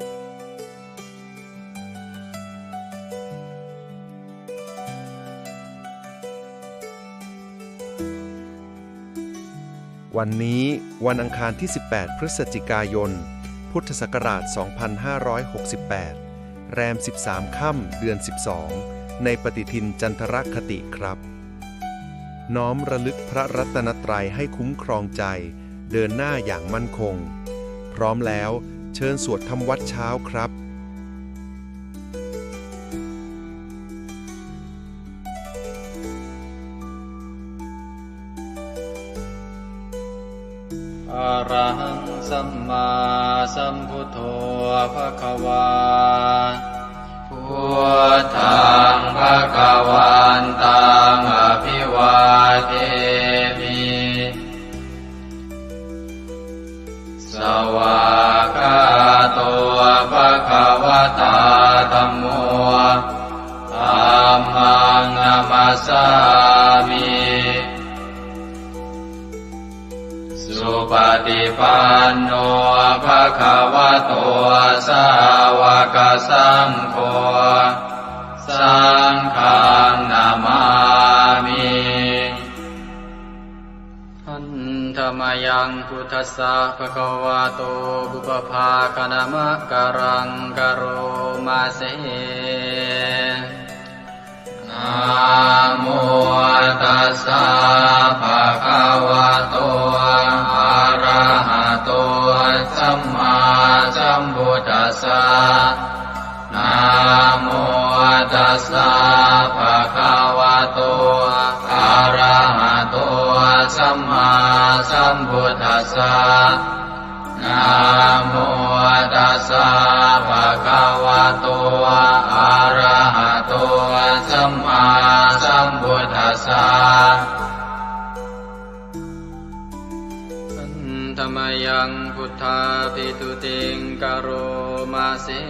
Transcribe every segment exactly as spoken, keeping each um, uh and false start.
วันนี้วันอังคารที่ สิบแปด พฤศจิกายน พุทธศักราช สองพันห้าร้อยหกสิบแปด แรม สิบสาม ค่ำ เดือน สิบสอง ในปฏิทินจันทรคติครับ น้อมระลึกพระรัตนตรัยให้คุ้มครองใจ เดินหน้าอย่างมั่นคง พร้อมแล้วเชิญสวดทำวัตรเช้าครับ Arahaṃ sammāsambuddho bhagavā. Buddhaṃ bhagavantaṃ abhivādemi. Svākkhāto bhagavatā dhammo. Dhammaṃ namassāmi. Supaṭipanno bhagavato sāvakasaṅgho. Saṅghaṃ namāmi. Handa mayaṃ buddhassa bhagavato pubbabhāganamakāraṃ karoma se. Namo tassa bhagavato arahato sammāsambuddhassa. Namo tassa bhagavato arahato sammāsambuddhassa. Namo tassa bhagavato arahato sammāsambuddhassa. Handa mayaṃ buddhābhistutiṃ karoma se.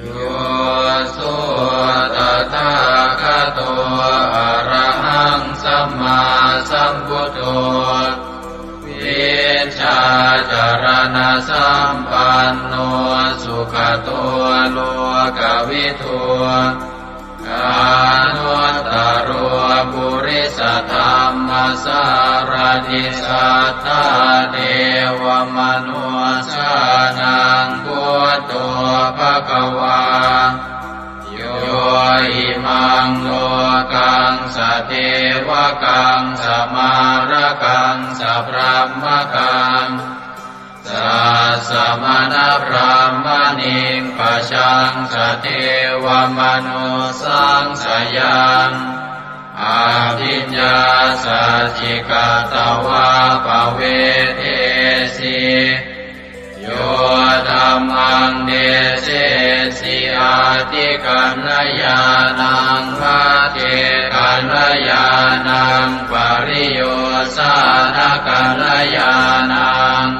Yo so tathāgato arahaṃ sammāsambuddho, vijjācaraṇasampanno sugato lokavidū, anuttaro purisadammasārathi satthā devamanussānaṃ buddho bhagavā. Yo imaṃ lokaṃ sadevakaṃ samārakaṃ sabrahmakaṃ sassamaṇabrāhmaṇiṃ pajaṃ sadevamanussānaṃ sayaṃ abhiññāsaccikatvā pavedesi. Yo dhammaṃ desesi atthikaññāṇaṃ, pacchekakaññāṇaṃ, pariyosānakaññāṇaṃ,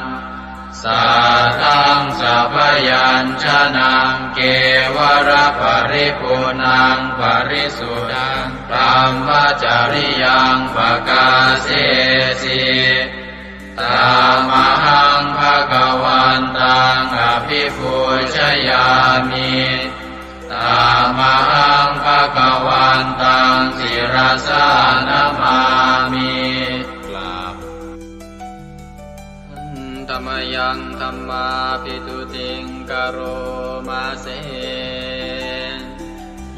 saddaṃ sabyañjanaṃ, kevalaparipuṇṇaṃ parisuddhaṃ brahmacariyaṃ pakāsesi. Tamahaṃ bhagavantaṃ abhipūjayāmi. Tamahaṃ bhagavantaṃ sirasā namāmi. กราบ Handa mayaṃ dhammābhistutiṃ karoma se.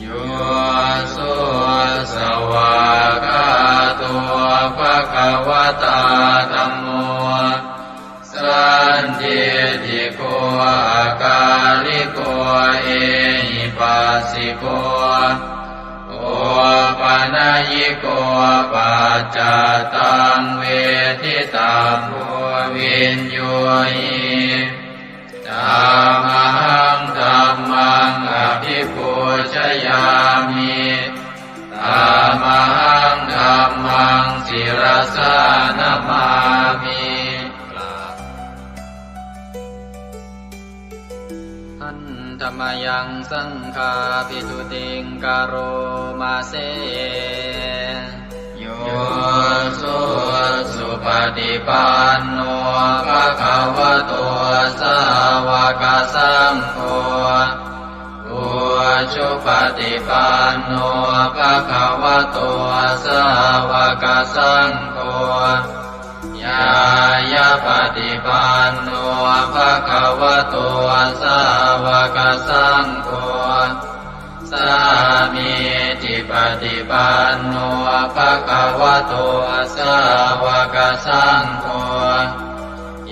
Yo so svākkhāto bhagavatā dhammo, sandiṭṭhiko akāliko ehipassiko, opanayiko paccattaṃ veditabbo viññūhi. Tamahaṃ dhammaṃ abhipūjayāmi. Tamahaṃ dhammaṃ sirasā namāmi. กราบ Handa mayaṃ saṅghābhistutiṃ karoma se. Yo so supaṭipanno bhagavato sāva sāvakasaṅgho, ujupaṭipanno bhagavato sāvakasaṅgho, ñāyapaṭipanno bhagavato sāvakasaṅgho, sāmīcipaṭipanno bhagavato sāvakasaṅgho,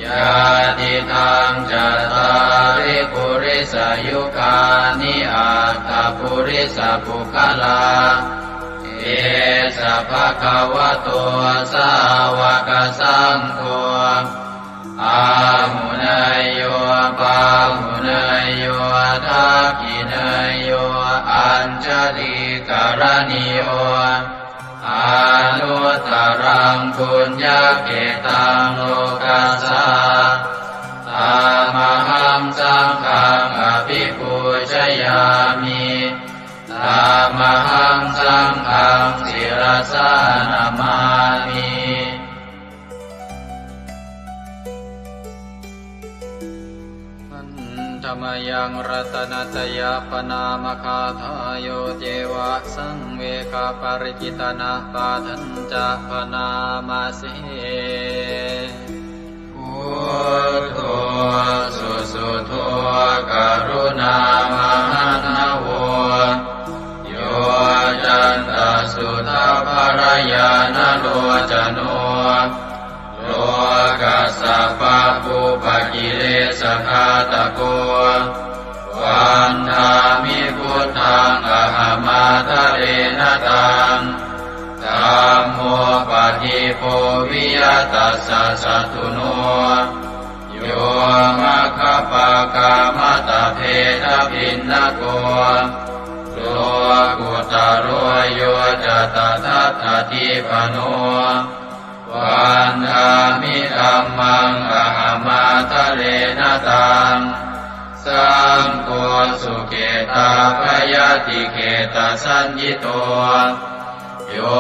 yadidaṃ cattāri purisayugāni aṭṭha purisapuggalā, esa bhagavato sāvakasaṅgho, āhuneyyo pāhuneyyo dakkhiṇeyyo añjalikaraṇīyo, anuttaraṃ puññakkhettaṃ lokassā. Tamahaṃ saṅghaṃ abhipūjayāmi. Tamahaṃ saṅghaṃ sirasā namāmi. Handa mayaṃ ratanattayappaṇāmagāthā, yo ceva saṃvegaparikitanā, padañca bhaṇāma se. Buddho susuddho karuṇāmahaṇṇavo, yoccantasuddhabbarañāṇalocano, lokassa pabbupakilesagāthako, vandāmi buddhaṃ ahamādarena taṃ. Dhammo padīpo viya tassa satthuno, yo maggapākamattabhedabhinnako, lokuttaro yo ca tadattadīpano, vandāmi dhammaṃ ahamādarena taṃ. Saṅgho sukhitā-bhayatikketasaññito, yo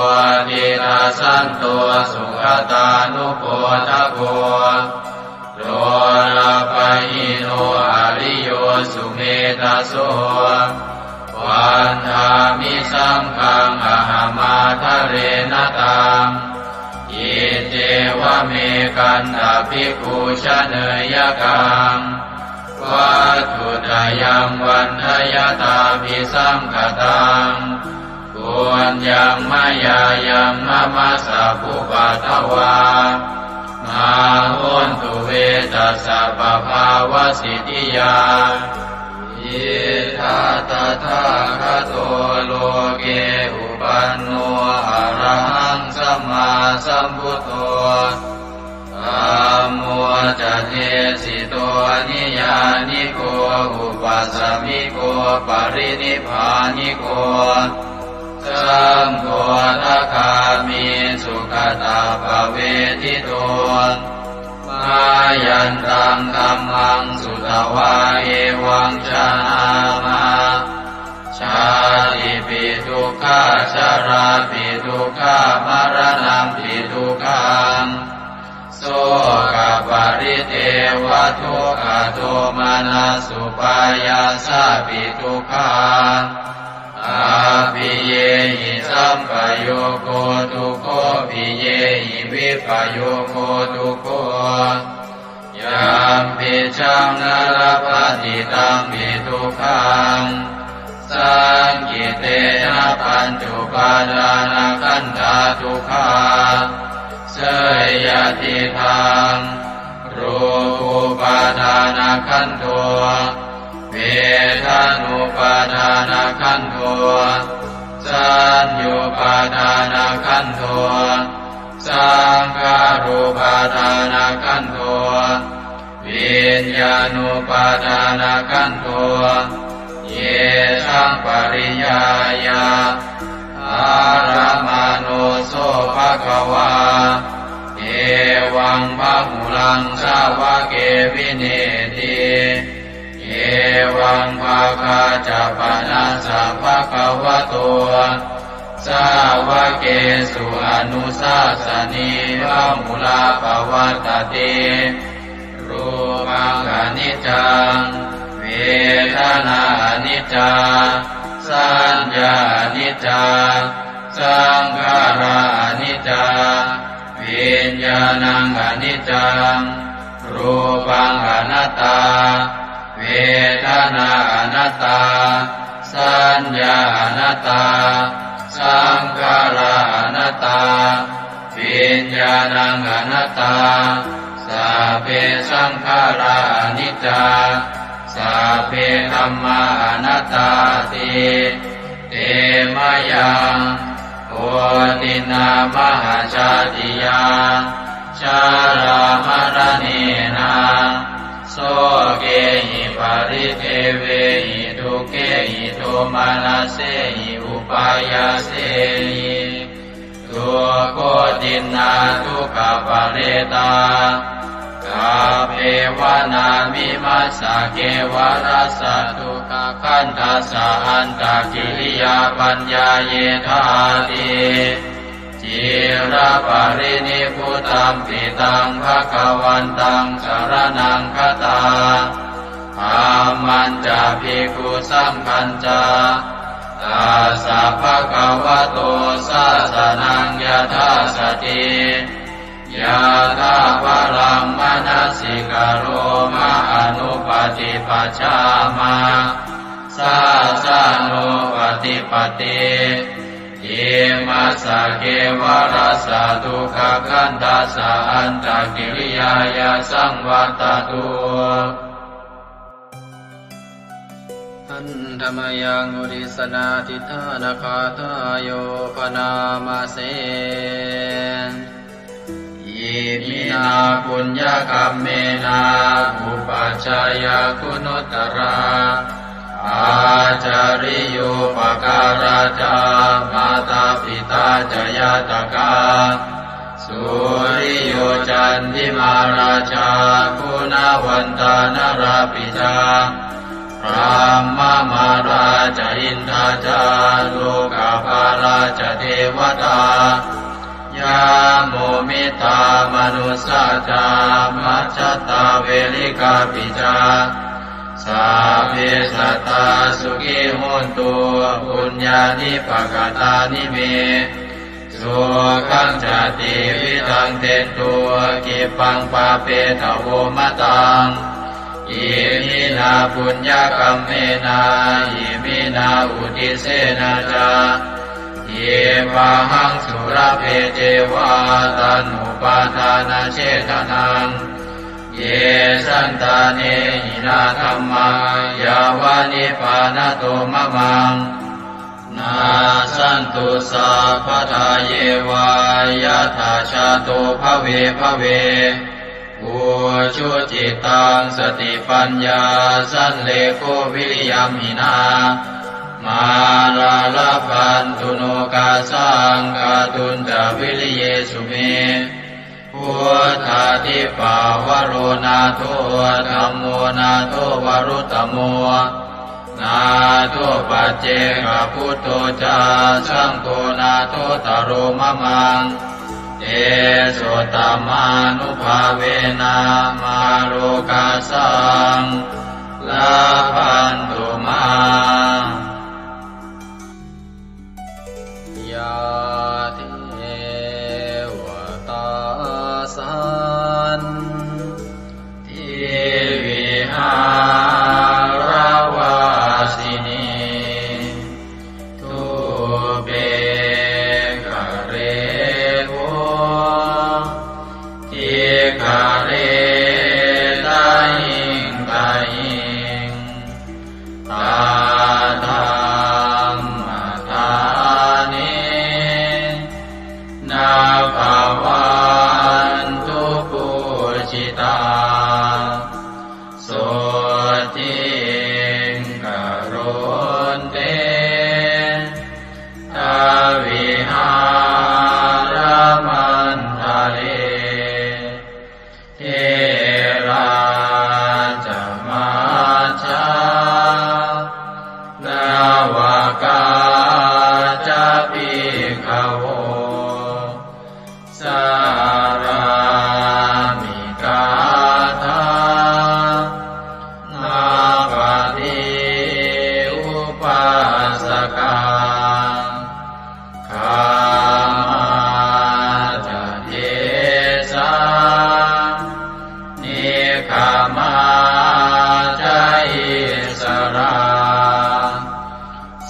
tidasanto sugatānupodako, lolapahīno ariyo sumedhaso, vandāmi saṅghaṃ ahamādarena taṃ. Iccevamekantabhikkhū janeyyakaṃ, vatthuttayaṃ vandayattabhisaṅkhataṃ, puññaṃ mayā yaṃ mama sabbupaddavā, mā hontu ve tassa pabhāvasiddhiyā. Idha tathāgato loke upanno arahaṃ sammāsambuddho, dhammo ca desito niyyāniko upasamiko parinibbāniko, saṅgho sakāmi sugatappavedito. Mayantaṃ dhammaṃ sutvā evaṃ janāma, jātipi dukkhā jarāpi dukkhā maraṇampi dukkhaṃ, sokaparidevadukkhadomanassupāyāsāpi dukkhā, appiyehi sampayogo dukkho piyehi vippayogo dukkho, yampicchaṃ na labhati tampi dukkhaṃ, saṅkhittena pañcupādānakkhandhā dukkhā. Seyyathidaṃ, rūpupādānakkhandho, vedanupādānakkhandho, saññupādānakkhandho, saṅkhārupādānakkhandho, viññāṇupādānakkhandho, yesaṃ pariññāya ārāmaṇo so bhagavā, evaṃ bahulaṃ sāvake vineeti. Evaṃ bhāgā ca panassa bhagavato sāvakesu anussāsanī bahulā pavattati. Rūpaṃ khaṇi niccaṃ, vedanā aniccā, saññā aniccā, saṅkhārā aniccā, viññāṇaṃ aniccaṃ, rūpaṃ anattā, vedanā anattā, saññā anattā, saṅkhārā anattā, viññāṇaṃ anattā, sabbe saṅkhārā aniccā, sabbe dhammā anattāti. Te mayaṃ koṭinā mahajātiyā, jarāmaraṇena, sokehi paridevehi dukkhehi domanassehi upāyāsehi, dukkhoṭinā dukkhaparetā, kappevāna imassa kevalassa dukkhakandhassa antakiriyā paññāyedhāti. Ciraparinibbutampi taṃ bhagavantaṃ saraṇaṃ gatā, dhammañca bhikkhusaṅghañca, tassa bhagavato sāsanaṃ yathāsati, yathābalaṃ manasikaroma anuppaṭipajjāma, sāsanūpaṭipatti. Imassa kevalassa dukkhakandhassa antakiriyāya saṃvattatu. Handa mayaṃ uddissanādhiṭṭhānagāthāyo bhaṇāma se. Iminā puññakammena upajjhāyā guṇuttarā, ācariyūpakārā ca mātā pitā ca ñātakā, suriyo candimā rājā guṇavantā narāpi ca, brahmamārā ca indā ca lokapālā ca devatā, yamo mittā manussā ca majjhattā verikāpi ca, sabbe sattā sukhī hontu puññāni pakatāni me, sukhañca tividhaṃ dentu khippaṃ pāpetha vomataṃ. Iminā puññakammena iminā uddissena ca khippāhaṃ sulabhe ceva taṇhupādānachedanaṃ, ye santāne hinā dhammā yāva nibbānato mamaṃ, nassantu sabbadā yeva yattha jāto bhave bhave. Ujucittaṃ satipaññā sallekho viriyamhinā, mārā labhantu nokāsaṃ kātuñca viriyesu me. Buddhādhipavaro nātho, dhammo nātho varuttamo, nātho paccekabuddho ca, saṅgho nāthottaro mamaṃ. Tesottamānubhāvena mārokāsaṃ labhantu mā. Yā devatā santivihāravāsinī, thūpe ghare bodhighare tahiṃ tahiṃ, Samā ca issarā,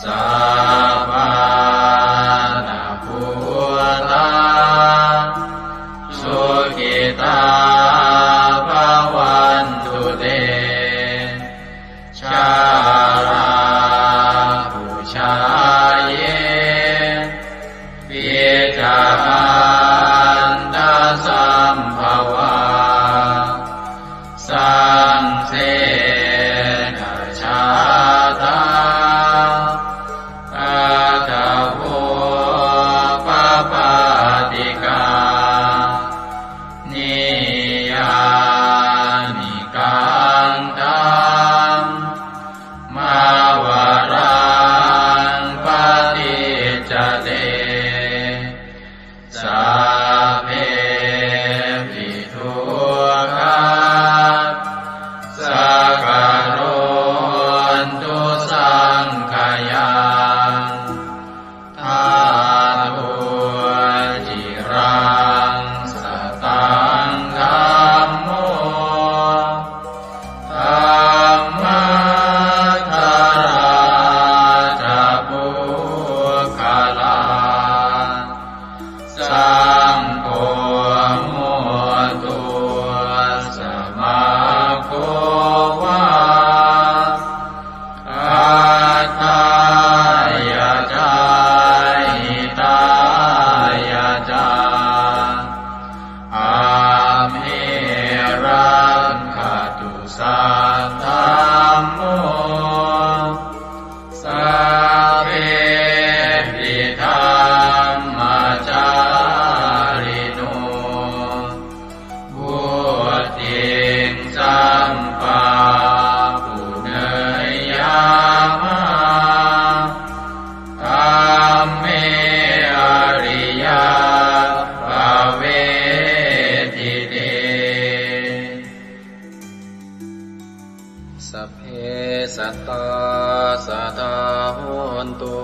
sappāṇabhūtā, sukhitā bhavantu te. Jalābujā yepi ca aṇḍasambhavā, saṃsedajātā athavopapātikā, niyyānikaṃ dhammavaraṃ paṭicca te, sabbepi dukkhā sakarontu saṅkhayaṃ. Ṭhātu ciraṃ sataṃ dhammo, dhammaddharā ca puggalā, saṅgho hotu samaggo va, atthāya ca hitāya ca. Amhe rakkhatu saddhammo, sabbepi dhammacārino, vuḍḍhiṃ sampāpuṇeyyāma, dhamme ariyappavedite. Sabbe sattā sadā hontu,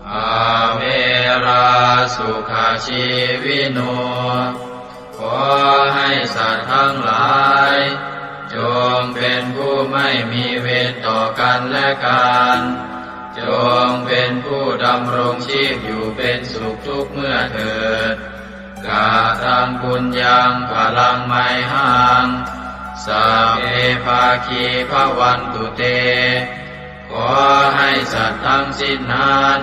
averā sukhajīvino. ขอให้สัตว์ทั้งหลาย จงเป็นผู้ไม่มีเวรต่อกันและกัน จงเป็นผู้ดำรงชีพอยู่เป็นสุขทุกเมื่อเถิด Kataṃ puññaṃ phalaṃ mayhaṃ, sabbe bhāgī bhavantu te. ขอให้สัตว์ทั้งสิ้นนั้น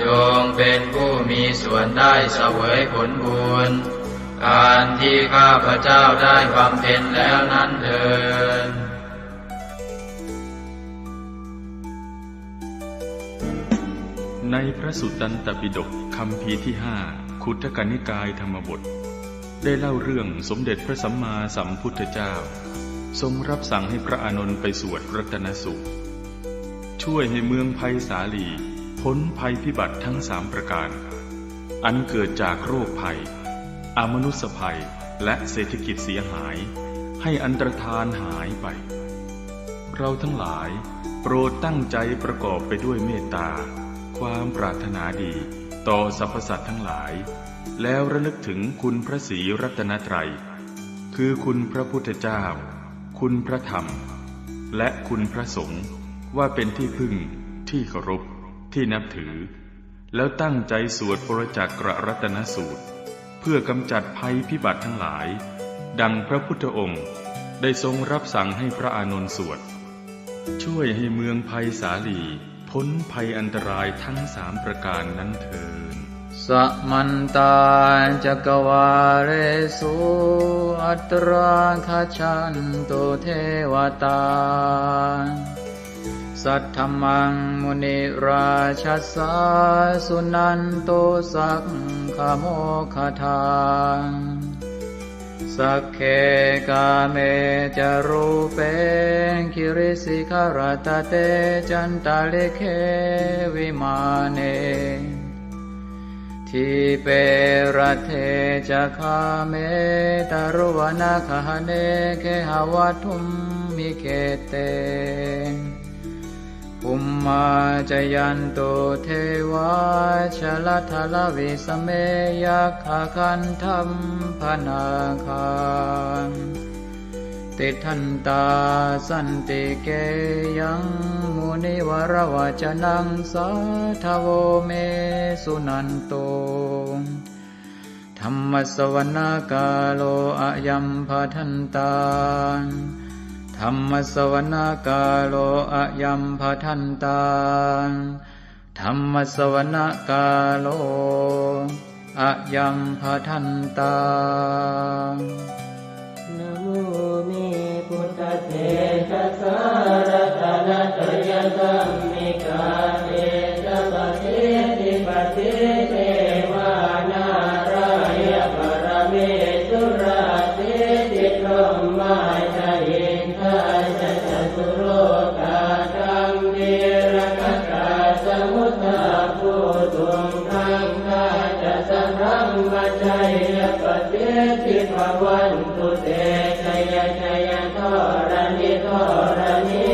จงเป็นผู้มีส่วนได้เสวยผลบุญ อันที่ข้าพเจ้าได้บำเพ็ญแล้วนั้นเทอญ ในพระสุตตันตปิฎกคัมภีร์ที่ห้า คุตตกนิกายธรรมบท ได้เล่าเรื่องสมเด็จพระสัมมาสัมพุทธเจ้า ทรงรับสั่งให้พระอานนท์ไปสวดรัตนสูตร ช่วยให้เมืองไพศาลีพ้นภัยพิบัติทั้งสามประการ อันเกิดจากโรคภัย อมนุสสภัย และเศรษฐกิจเสียหาย ให้อันตรธานหายไป เราทั้งหลายโปรดตั้งใจประกอบไปด้วยเมตตา ความปรารถนาดีต่อสรรพสัตว์ทั้งหลาย แล้วระลึกถึงคุณพระศรีรัตนตรัย คือคุณพระพุทธเจ้า คุณพระธรรม และคุณพระสงฆ์ ว่าเป็นที่พึ่ง ที่เคารพ ที่นับถือ แล้วตั้งใจสวดปรจักกรัตนสูตร เพื่อกำจัดภัยพิบัติทั้งหลาย ดังพระพุทธองค์ได้ทรงรับสั่งให้พระอานนท์สวด ช่วยให้เมืองไพศาลีพ้นภัยอันตรายทั้งสามประการนั้นเทอญ Samantā cakkavāḷesu atrāgacchantu devatā. Saddhammaṃ munirājassa suṇantu saggamokkhadaṃ. Sagge kāme ca rūpe girisikharataṭe cantalikkhe vimāne, dīpe raṭṭhe ca gāme taruvanagahane gehavatthumhi khette, bhummā cāyantu devā jalathalavisame yakkhagandhabbanāgā, tiṭṭhantā santike yaṃ munivaravacanaṃ sādhavo me suṇantu. Dhammassavanakālo ayambhadantā. Dhammassavanakālo ayambhadantā. Dhammassavanakālo ayambhadantā. Namo me buddhatejasā ratanattayadhammikā tejapasiddhi pasīdevā nārāya paramesurā siddhibrahmā ca indā ca catulokā gambhīrakkhakā samuddā bhūtuṃ gaṅgā ca sabrahmajayya pasiddhi bhavantu te. Jaya jaya dharaṇi dharaṇī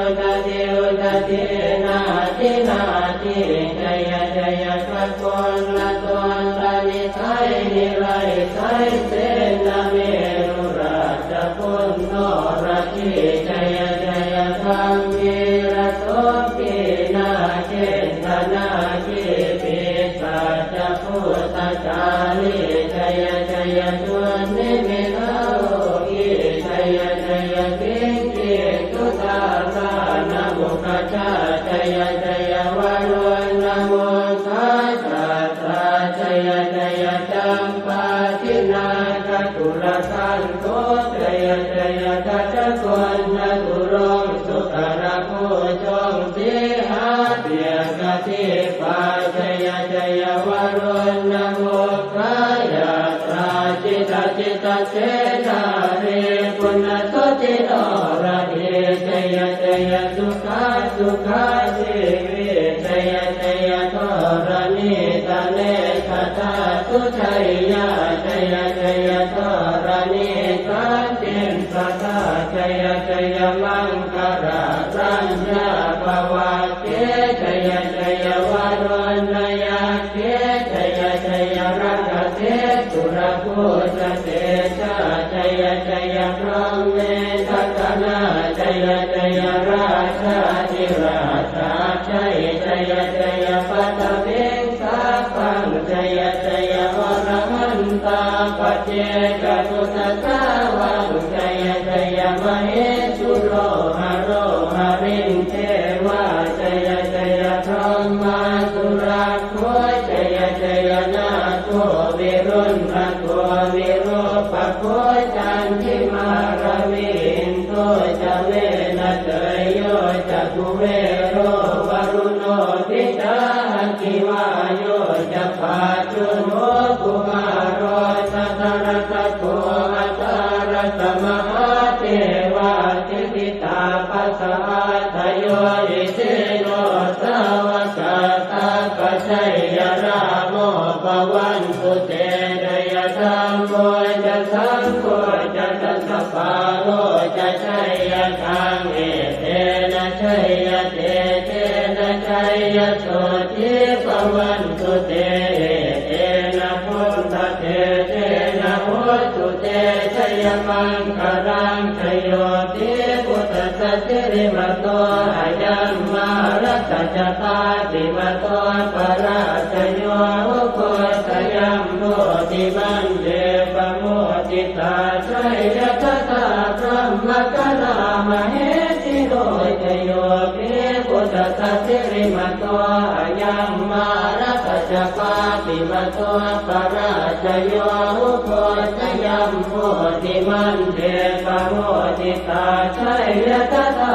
udadhi udadhī nadi nadī jaya jaya gaganalatantanidhāyī nirayasayasena merurājaguṇhoradī jaya jaya gambhīrasombhī nāgendanāgī pisāca bhūtakālī jaya jaya dunnimittarogī jaya jaya kinkicudābhaṇamukhajā jaya jaya varuṇamukhasātrā jaya jaya campādināgakulagantho jaya jaya gajagaṇaturaṅga sukarabhujaṅga sīhabyagghadīpā jaya jaya varuṇamukhayātrā jita jita senārī guṇasudhi noradī jaya jaya sukhā sukhā jīvī jaya jaya dharaṇītale sadā sujayyā jaya jaya dharaṇī santin sadā jaya jaya maṅkarāraññā bhavagge jaya jaya varuṇayakkhe jaya jaya rakkhase surabhujatejā jaya jaya brahmendagaṇā jaya jaya rājādhirājasājjai jaya jaya paṭhaviṃ sabbaṃ jaya jaya arahantā paccekabuddhasāvaṃ jaya jaya mahesuro haro harindevā jaya jaya brahmā surakkho jaya jaya nāgo viruḷhako virūpakkho candimā ravi indo ca venateyyo ca kuvero varuṇopi ca aggi vāyo ca pājuṇho kumāro dhataraṭṭhako aṭṭhārasa mahādevā siddhitāpasa-ādayo isino sāvakā sabbā jaya rāmo bhavantu te jaya dhammo ca saṅgho ca dasapālo ca jayakaṃ etena jayatejena jayasotthī bhavantu te etena buddhatejena hotu te jayamaṅgalaṃ jayo pi buddhassa sirīmato ayaṃ mārassa ca pāpimato parājayo ugghosayuṃ bodhimaṇḍe pamoditā jaya tadā brahmagaṇā mahesino jayo pi buddhassa sirīmato ayaṃ mārassa ca pāpimato parājayo ugghosayuṃ bodhimaṇḍe pamoditā jaya tadā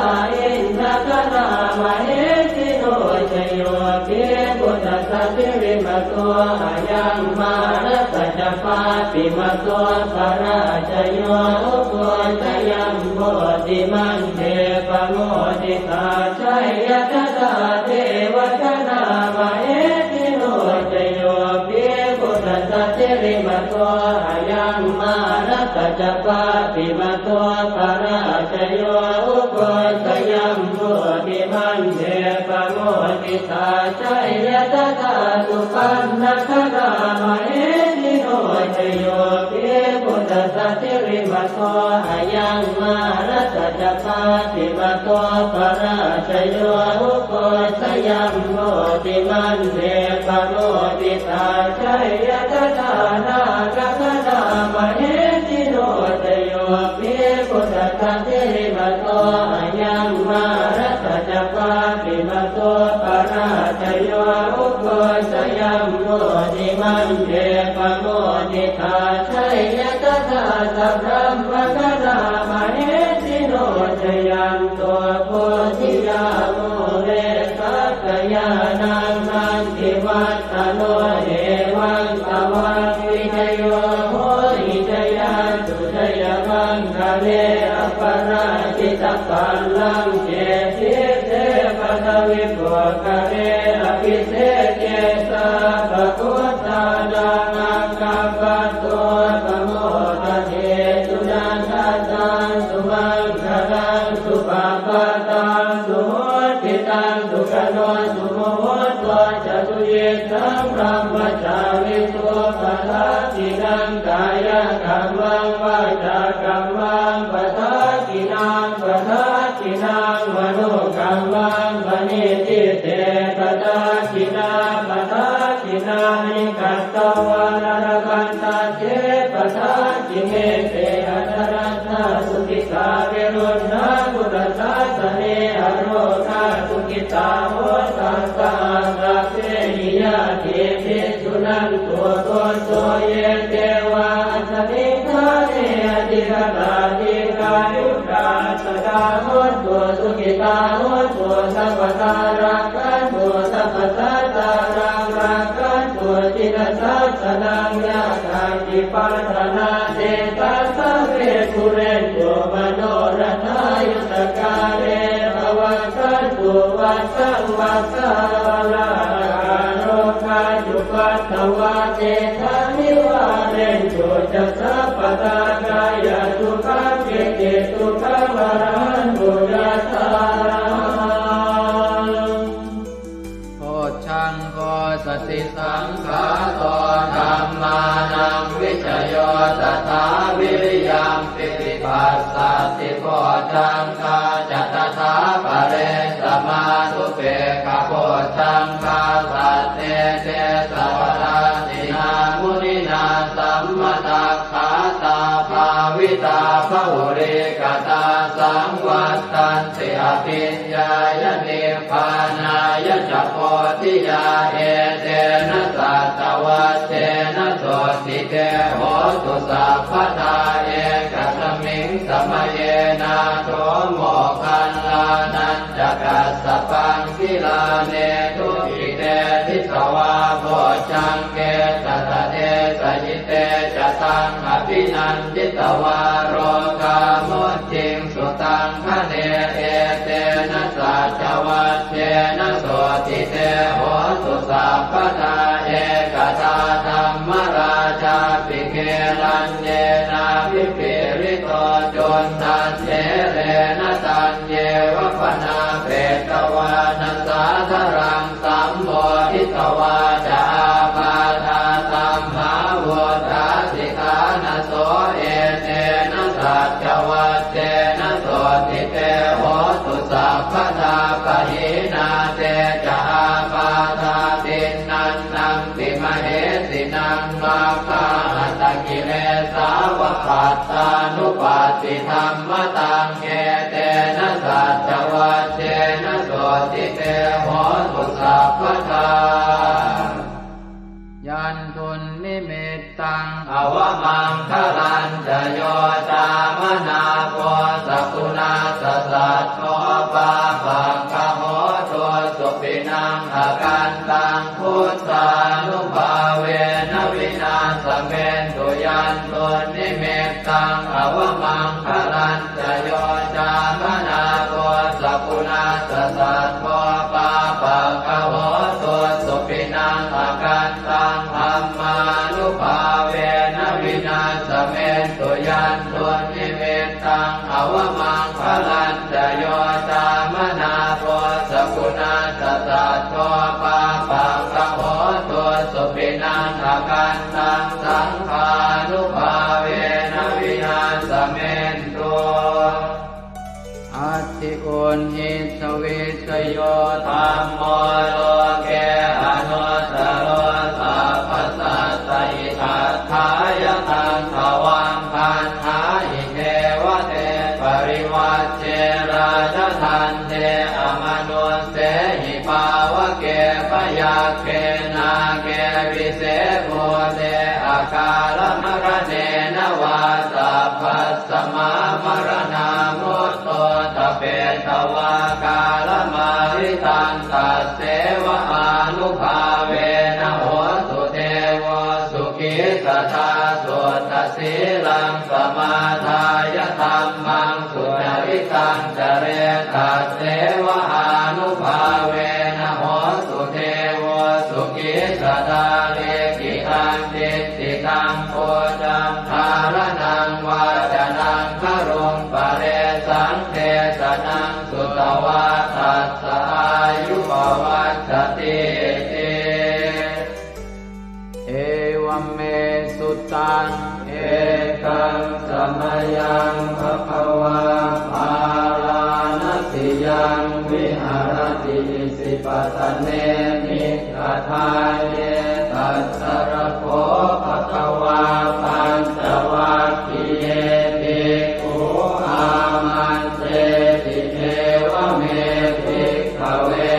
indagaṇā mahesino jayo pi buddhassa sirīmato ayaṃ mārassa ca pāpimato parājayo ugghosayuṃ bodhimaṇḍe pamoditā jaya tadā devagaṇā mahesino jayo pi buddhassa sirīmato ayaṃ mārassa ca pāpimato parājayo ugghosayuṃ bodhimaṇḍe pamoditā jaya tadā supaṇṇagaṇā mahesino jayo pi buddhassa sirīmato ayaṃ mā Mārassa ca pāpimato parājayo, ugghosayuṃ bodhimaṇḍe pamoditā, jaya tadā nāgagaṇā mahesino. Jayo hi buddhassa sirīmato ayaṃ, mārassa ca pāpimato parājayo, ugghosayuṃ bodhimaṇḍe pamoditā, jaya tadā sabrahmagaṇā mahesino. Jayanto bodhiyā mūle sakyānaṃ nandivaḍḍhano, evaṃ tvaṃ vijayo hohi jayassu jayamaṅgale, aparājitapallaṅke sīse paṭhavipokkhare, abhiseke sabbabuddhānaṃ aggappatto pamodati. Sunakkhattaṃ sumaṅgalaṃ supabhātaṃ suhuṭṭhitaṃ, sukhaṇo sumuhutto ca suyiṭṭhaṃ brahmacārisu, padakkhiṇaṃ kāyakammaṃ vācākammaṃ padakkhiṇaṃ, padakkhiṇaṃ manokammaṃ paṇidhī te padakkhiṇā, padakkhiṇāni katvāna labhantatthe padakkhiṇe. Te atthaladdhā sukhitā viruḷhā buddhasāsane, arogā sukhitā hotha saha sabbehi ñātibhi. Suṇantu bhonto ye devā asmiṃ ṭhāne adhigatā, dīghāyukā sadā hontu, sukhitā hontu sabbadā, rakkhantu sabbasattānaṃ, rakkhantu jinasāsanaṃ. Yā kāci patthanā tesaṃ sabbe pūrentu manorathā, yuttakāle pavassantu vassaṃ vassā, ālāhakā rogā cupaddavā tesaṃ nivārentu ca sabbadā, kāyasukhaṃ cittisukhaṃ arahantu yathārahaṃ. Bojjhaṅgo satisaṅkhāto dhammānaṃ vicayo tathā, viriyampīti passaddhi bojjhaṅgā ca tathāpare, samādhupekkhabojjhaṅgā sattete sabbadassinā, muninā sammadakkhātā bhāvitā bahulīkatā, saṃvattanti abhiññāya nibbānāya ca bodhiyā. Etena saccavajjena sotthi te hotu sabbadā, ekasmiṃ samaye nātho moggallānañca kassapaṃ, gilāne dukkhite disvā bojjhaṅge satta desayi. Te ca taṃ abhinanditvā rogā mucciṃsu taṅkhaṇe. Etena saccavajjena sotthi te hotu sabbadā, ekadā dhammarājāpi gelaññenābhipīḷito, cundattherena taññeva bhaṇāpetvāna sādaraṃ, sammoditvā ca ābādhā tamhā vuṭṭhāsi ṭhānaso. Etena saccavajjena sotthi te hotu sabbadā, pahīnā te ca ābādhā tiṇṇannampi mahesinaṃ, maggāhatakilesāva pattānuppattidhammataṃ. Etena saccavajjena sotthi te hotu sabbadā. Yandunnimittaṃ avamaṅgalañca yo cāmanāpo sakuṇassa saddo, pāpaggaho dussupinaṃ akantaṃ, buddhānubhāvena vināsamentu. Yandunnimittaṃ avamaṅgalañca yo cāmanāpo sakuṇassa saddo, pāpaggaho dussupinaṃ akantaṃ, dhammānubhāvena vināsamentu. Yandunnimittaṃ avamaṅgalañca yo cāmanāpo sakuṇassa saddo, pāpaggaho uṇhissavissayo dhammo loke anuttaro sabbasattahitatthāya taṃ tvaṃ gaṇhāhi devate parivajje rājadaṇḍe amanussehi pāvake byagghe nāge vise bhūte akālamaraṇena vā sabbasmā maraṇā mutto ṭhapetvā kālamāritaṃ tasseva ānubhāvena hotu devo sukhī sadā. Suddhasīlaṃ samādāya dhammaṃ sucaritaṃ care tasseva ānubhāvena hotu devo sukhī sadā. Likkhitaṃ cintitaṃ pūjaṃ dhāraṇaṃ vācanaṃ garuṃ paresaṃ desanaṃ sutvā tassa āyu pavaḍḍhatīti. Evaṃ me sutaṃ. Ekaṃ samayaṃ bhagavā bārāṇasiyaṃ viharati isipatane migadāye. Tatra kho bhagavā pañcavaggiye bhikkhū āmantesi: Evaṃ me bhikkhave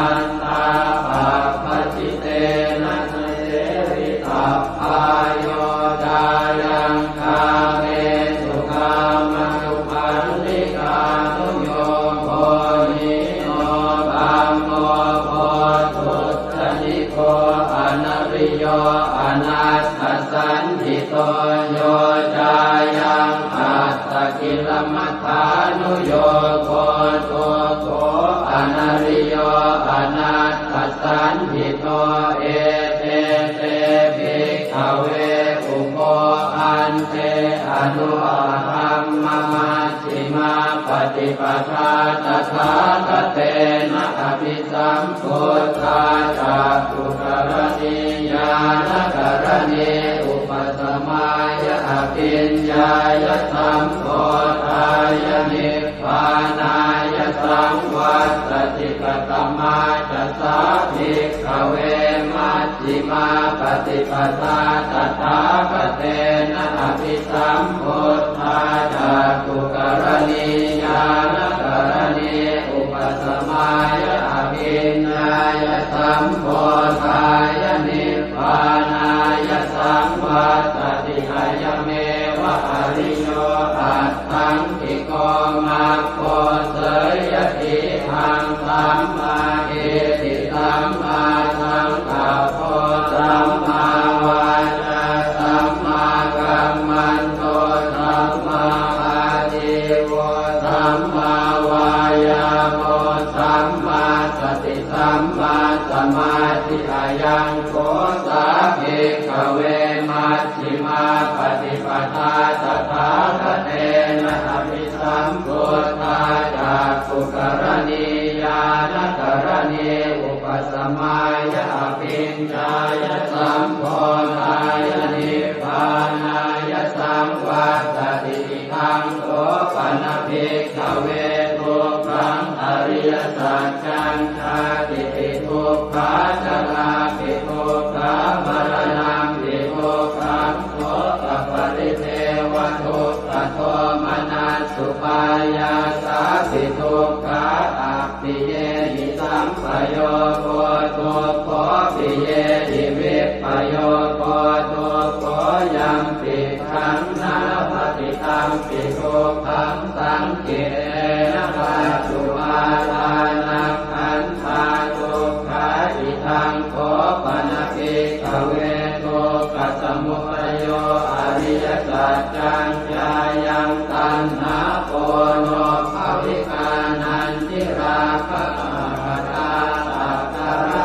antā pabbajitena na sevitabbā, yo cāyaṃ kāmesu kāmasukhallikānuyogo hīno gammo pothujjaniko anariyo anatthasañhito, yo cāyaṃ attakilamathānuyogo dukkho anariyo anatthasañhito. Ete te bhikkhave ubho ante anupagamma majjhimā paṭipadā tathāgatena abhisambuddhā cakkhukaraṇī ñāṇakaraṇī upasamāya abhiññāya sambodhāya nibbānāya saṃvattati. Katamā ca sā bhikkhave maj jjhimā paṭipadā tathāgatena abhisambuddhā cakkhukaraṇī ñāṇakaraṇī upasamāya abhiññāya sambodhāya nibbānāya saṃvattati. Ayameva ariyo aṭṭhaṅgiko maggo, seyyathīdaṃ: sammādiṭṭhi sammāsaṅkappo sammāvācā sammākammanto sammāājīvo sammāvāyāmo sammāsati sammāsamādhi. Ayaṃ kho sā bhikkhave maj jjhimā paṭipadā tathāgatena abhisambuddhā cakkhukaraṇī ñāṇakaraṇī upasamāya abhiññāya sambodhāya nibbānāya saṃvattati. Idaṃ kho pana bhikkhave dukkhaṃ ariyasaccaṃ: jātipi dukkhā jarāpi dukkhā maraṇampi dukkhaṃ sokaparidevadukkhadomanassupāyāsāpi dukkhā, appiyehi sampayogo dukkho piyehi vippayogo dukkho, yampicchaṃ na labhati tampi dukkhaṃ saṅkhittena pātubādhānakkhandhā dukkhā. Idaṃ kho pana bhikkhave dukkhasamudayo ariyasaccaṃ: yāyaṃ taṇhā ponobbhavikā nandirāgasahagatā tatra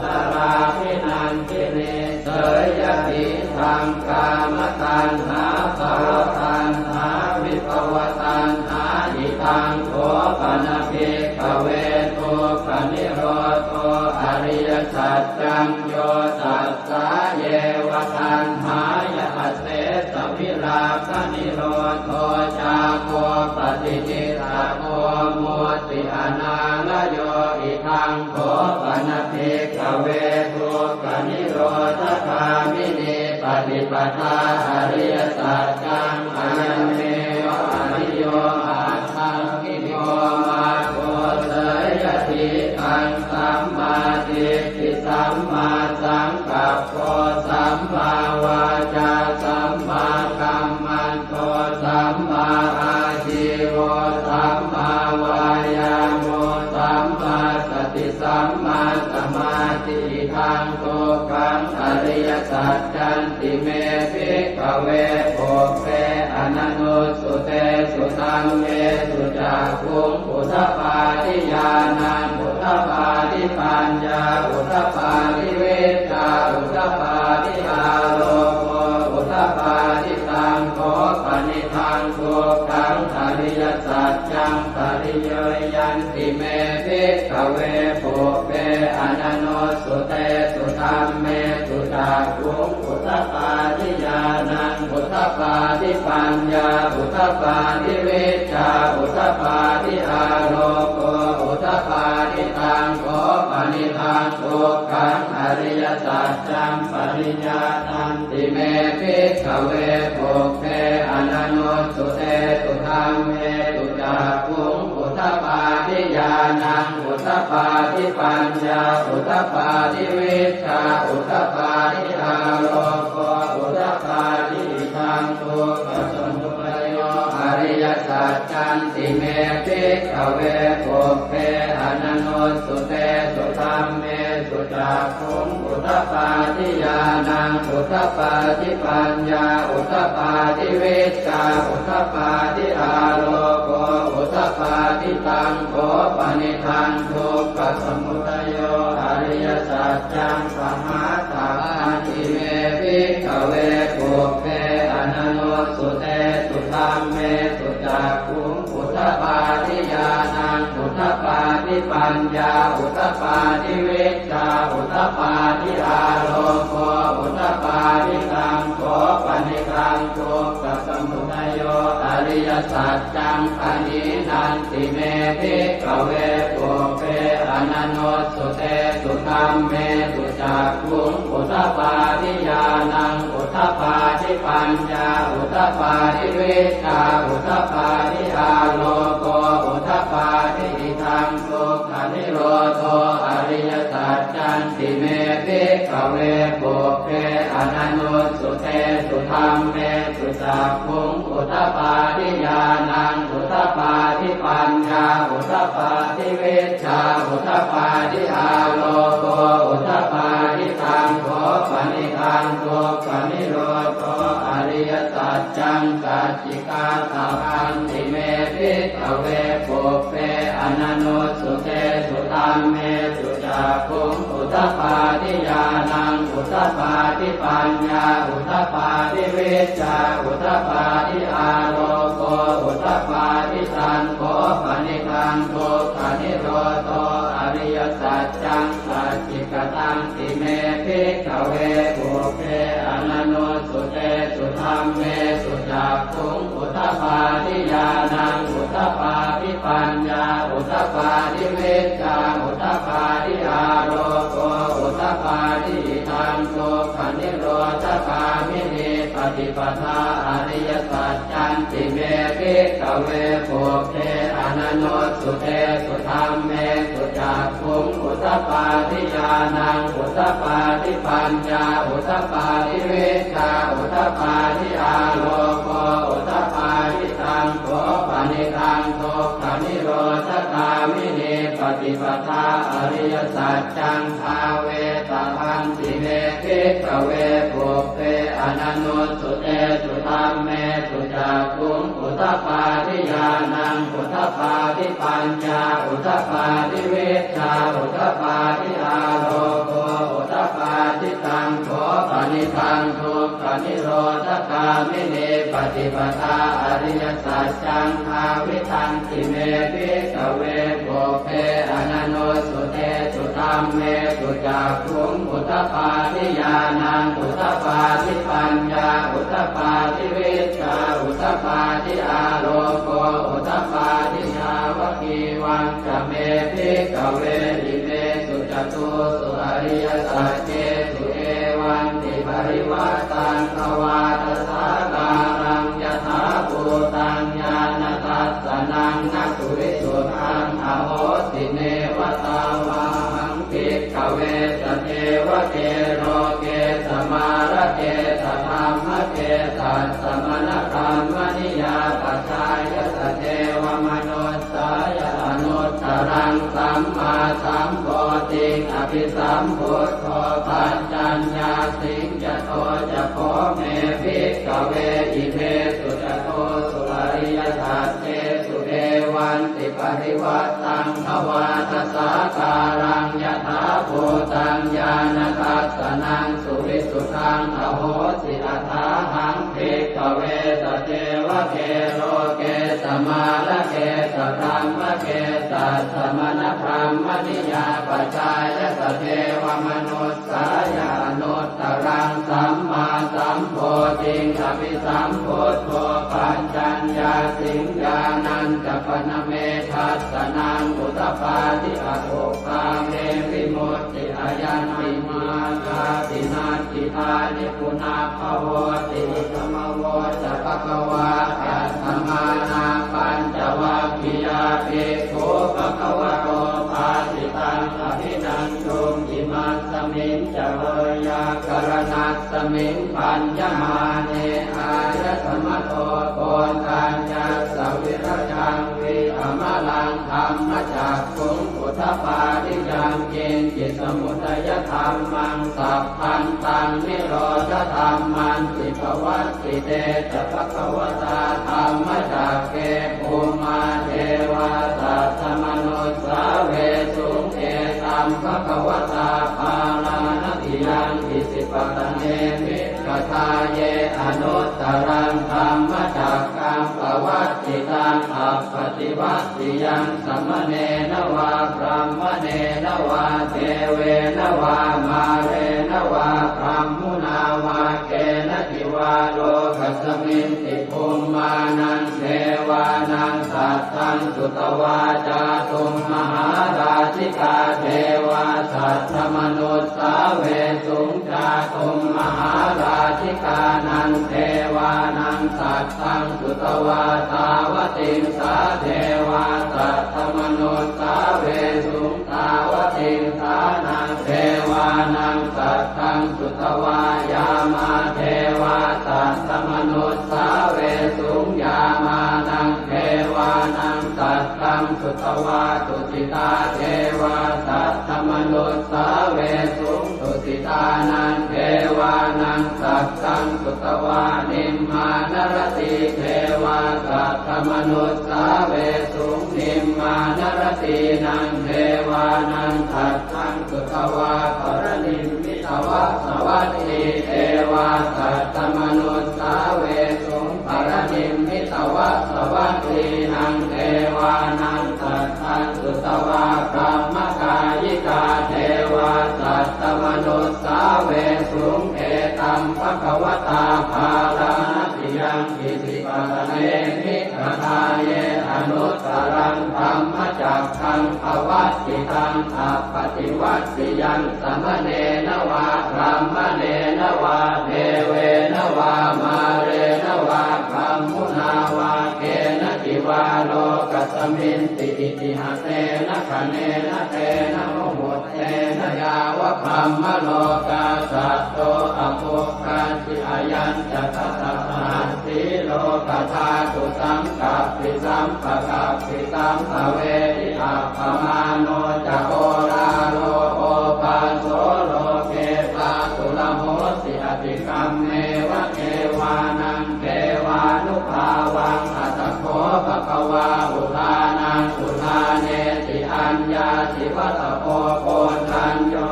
tatrābhinandinī, seyyathīdaṃ: kāmataṇhā bhavataṇhā vibhavataṇhā. Idaṃ kho pana bhikkhave dukkhanirodho ariyasaccaṃ: yo tassāyeva taṇhāya asesavirāganirodho cāgo paṭi nissaggo mutti anālayo. Idaṃ kho pana bhikkhave dukkhanirodhagāminī paṭipadā ariyasaccaṃ. Ayameva ariyo aṭṭhaṅgiko maggo, seyyathīdaṃ: sammādiṭṭhi sammāsaṅkappo sammāvācā sammākammanto sammāājīvo sammāvāyāmo sammāsati sammāsamādhi. Idaṃ dukkhaṃ ariyasaccanti me bhikkhave pubbe ananussutesu dhammesu cakkhuṃ udapādi ñāṇaṃ udapādi paññā udapādi vijjā udapādi āloko udapādi. Taṃ kho panidaṃ dukkhaṃ ariyasaccaṃ pariyāyanti me bhikkhave pubbe ananussutesu dhammesu cakkhuṃ udapādi ñāṇaṃ udapādi paññā udapādi vijjā udapādi āloko udapādi. Taṃ kho panidaṃ dukkhaṃ ariyasaccaṃ pariyāyanti me bhikkhave pubbe ananussutesu dhammesu cakkhuṃ udapādi ñāṇaṃ udapādi paññā udapādi vijjā udapādi āloko udapādi. Idaṃ dukkhasamudayo ariyasaccanti me bhikkhave pubbe ananussutesu dhammesu cakkhuṃ udapādi ñāṇaṃ udapādi paññā udapādi vijjā udapādi āloko udapādi. Taṃ kho panidaṃ dukkhasamudayo ariyasaccaṃ pahātabbanti me bhikkhave pubbe ananussutesu dhammesu cakkhuṃ udapādi ñāṇaṃ udapādi paññā udapādi vijjā udapādi āloko udapādi. Taṃ kho panidaṃ dukkhasamudayo ariyasaccaṃ pahīnanti me bhikkhave pubbe ananussutesu dhammesu cakkhuṃ udapādi ñāṇaṃ udapādi paññā udapādi vijjā udapādi āloko udapādi. Idaṃ dukkhanirodho ariyasaccanti me bhikkhave pubbe ananussutesu dhammesu cakkhuṃ udapādi ñāṇaṃ udapādi paññā udapādi vijjā udapādi āloko udapādi. Taṃ kho panidaṃ dukkhanirodho ariyasaccaṃ sacchikātabbanti me bhikkhave pubbe ananussutesu dhammesu cakkhuṃ udapādi ñāṇaṃ udapādi paññā udapādi vijjā udapādi āloko udapādi. Taṃ kho panidaṃ dukkhanirodho ariyasaccaṃ sacchikatanti me bhikkhave pubbe ananussutesu dhammesu cakkhuṃ udapādi ñāṇaṃ udapādi paññā udapādi vijjā udapādi āloko udapādi. Idaṃ dukkhanirodhagāminī paṭipadā ariyasaccanti me bhikkhave pubbe ananussutesu dhammesu cakkhuṃ udapādi ñāṇaṃ udapādi paññā udapādi vijjā udapādi āloko udapādi. Taṃ kho panidaṃ dukkhanirodhagāminī paṭipadā ariyasaccaṃ bhāvetabbanti me bhikkhave pubbe ananussutesu dhammesu cakkhuṃ udapādi ñāṇaṃ udapādi paññā udapādi vijjā udapādi āloko udapādi. Taṃ kho panidaṃ dukkhanirodhagāminī paṭipadā ariyasaccaṃ bhāvitanti me bhikkhave pubbe ananussutesu Dhammesu cakkhuṃ udapādi ñāṇaṃ udapādi paññā udapādi vijjā udapādi āloko udapādi. Yāvakīvañca me bhikkhave imesu catūsu ariyasaccesu evantiparivaṭṭaṃ dvādasākāraṃ yathābhūtaṃ ñāṇadassanaṃ na suvisuddhaṃ ahosi, neva tāvāhaṃ bhikkhave sadevake loke samārake sadhammake sassamaṇabrāhmaṇiyā pajāya sadevamanussāya anuttaraṃ sammāsambodhiṃ abhisambuddho paccaññāsiṃ. Yato ca kho me bhikkhave imesu catūsu ariyasaccesu evantiparivaṭṭaṃ dvādasākāraṃ yathābhūtaṃ ñāṇadassanaṃ suvisuddhaṃ ahosi, athāhaṃ bhikkhave sadevake loke samārake sadhammake sassamaṇabrāhmaṇiyā pajāya sadevamanussāya anuttaraṃ sammāsambodhiṃ abhisambuddho paccaññāsiṃ. Ñāṇañca pana me dassanaṃ udapādi, akuppā me vimutti, ayañpi mārgāti natthitāni punabbhavoti. Idamavoca bhagavā. Attamanā pañcavaggiyā bhikkhū bhagavato bhāsitaṃ abhinanduṃ. Imasmiñca veyyākaraṇasmiṃ bhaññamāne āyasmato Koṇḍaññassa virajaṃ vītamalaṃ dhammacakkhuṃ udapādi: yaṅkiñci samudayadhammaṃ sabbantaṃ nirodhadhammanti. Pavattite ca bhagavatā dhammacakke bhummā devā saddamanussāvesuṃ: etaṃ bhagavatā Bārāṇasiyaṃ Isipatane migadāye anuttaraṃ dhammacakkaṃ pavattitaṃ appaṭivattiyaṃ samaṇena vā brāhmaṇena vā devena vā mārena vā brahmunā vā kenaci vā lokasminti bhummānaṃ devānaṃ saddaṃ sutvā cātummahārājikā devā saddamanussāvesuṃ. Cātummahārājikānaṃ devānaṃ saddaṃ sutvā tāvatiṃsā devā saddamanussāvesuṃ. Tāvatiṃsānaṃ devānaṃ saddaṃ sutvā yāmā devā saddamanussāvesuṃ. Yāmānaṃ devānaṃ saddaṃ sutvā tusitā devā saddamanussāvesuṃ. Tusitānaṃ devānaṃ saddaṃ sutvā nimmānaratī devā saddamanussāvesuṃ. Nimmānaratīnaṃ devānaṃ saddaṃ sutvā paranimmitavasavattī devā saddamanussāvesuṃ. Paranimmitavasavattīnaṃ devānaṃ saddaṃ sutvā brahmakāyikā devā saddamanussāvesuṃ. Etaṃ bhagavatā Bārāṇasiyaṃ Isipatane migadāye anuttaraṃ dhammacakkaṃ pavattitaṃ appaṭivattiyaṃ samaṇena vā brāhmaṇena vā devena vā mārena vā brahmunā vā kenaci vā lokasminti itihasena khaṇena tena muhuttena yāva brahmalokā saddo abbhuggacchi. Ayañca dasasahassī lokadhātu saṅkappi sampakappi sampavedhi. Appamāṇo ca oḷāro obhāso loke pāturahosi atikkammeva devānaṃ devānubhāvaṃ. Atha kho bhagavā udānaṃ udānesi: Aññāsi vata bho Koṇḍañño,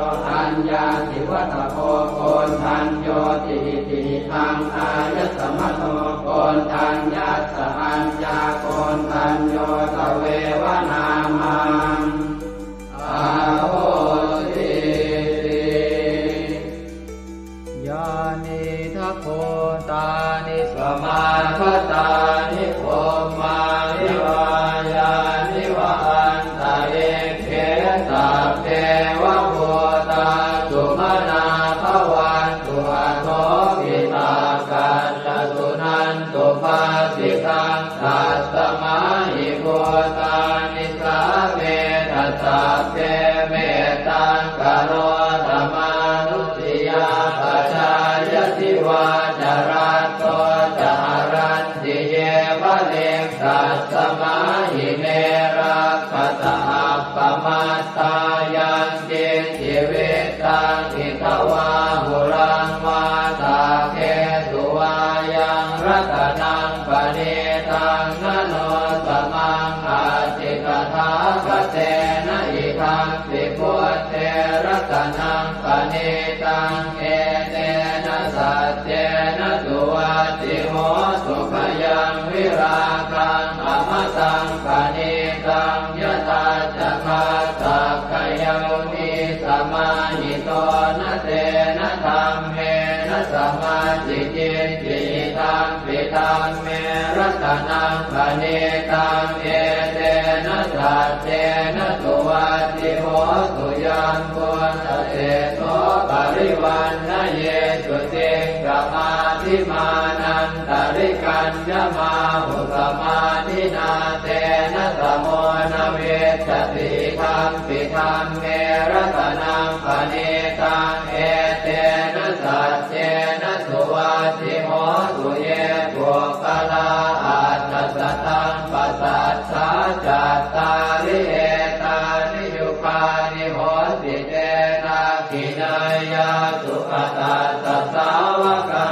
aññāsi vata bho Koṇḍaññoti. Iti hidaṃ āyasmato Koṇḍaññassa aññākoṇḍañño tveva nāmaṃ ahosi. Nisāmetha sabbe mettaṃ karotha mānusiyā pajāya divā ca ratto ca haranti ye baliṃ tasmā hi ne rakkhasa appamattā. Yaṅkiñci vittaṃ idha vā huraṃ vā saggesu vā yaṃ ratanaṃ paṇītaṃ na no samaṃ atthi tathāgatena idampi buddhe ratanaṃ paṇītaṃ etena saccena suvatthi hotu. Khayaṃ virāgaṃ amataṃ paṇītaṃ yadajjhagā sakyamunī samāhito na tena dhammena samatthi kiñci idampi dhamme ratanaṃ paṇītaṃ etena saccena suvatthi hotu. Yambuddhaseṭṭho parivaṇṇayī suciṃ samādhimānantarikaññamāhu samādhinā tena samo na vijjati idampi dhamme ratanaṃ paṇītaṃ etena saccena suvatthi hotu. Ye puggalā aṭṭha sataṃ pasaṭṭhā cattāri etāni yugāni honti te dakkhiṇeyyā sugatassa sāvakā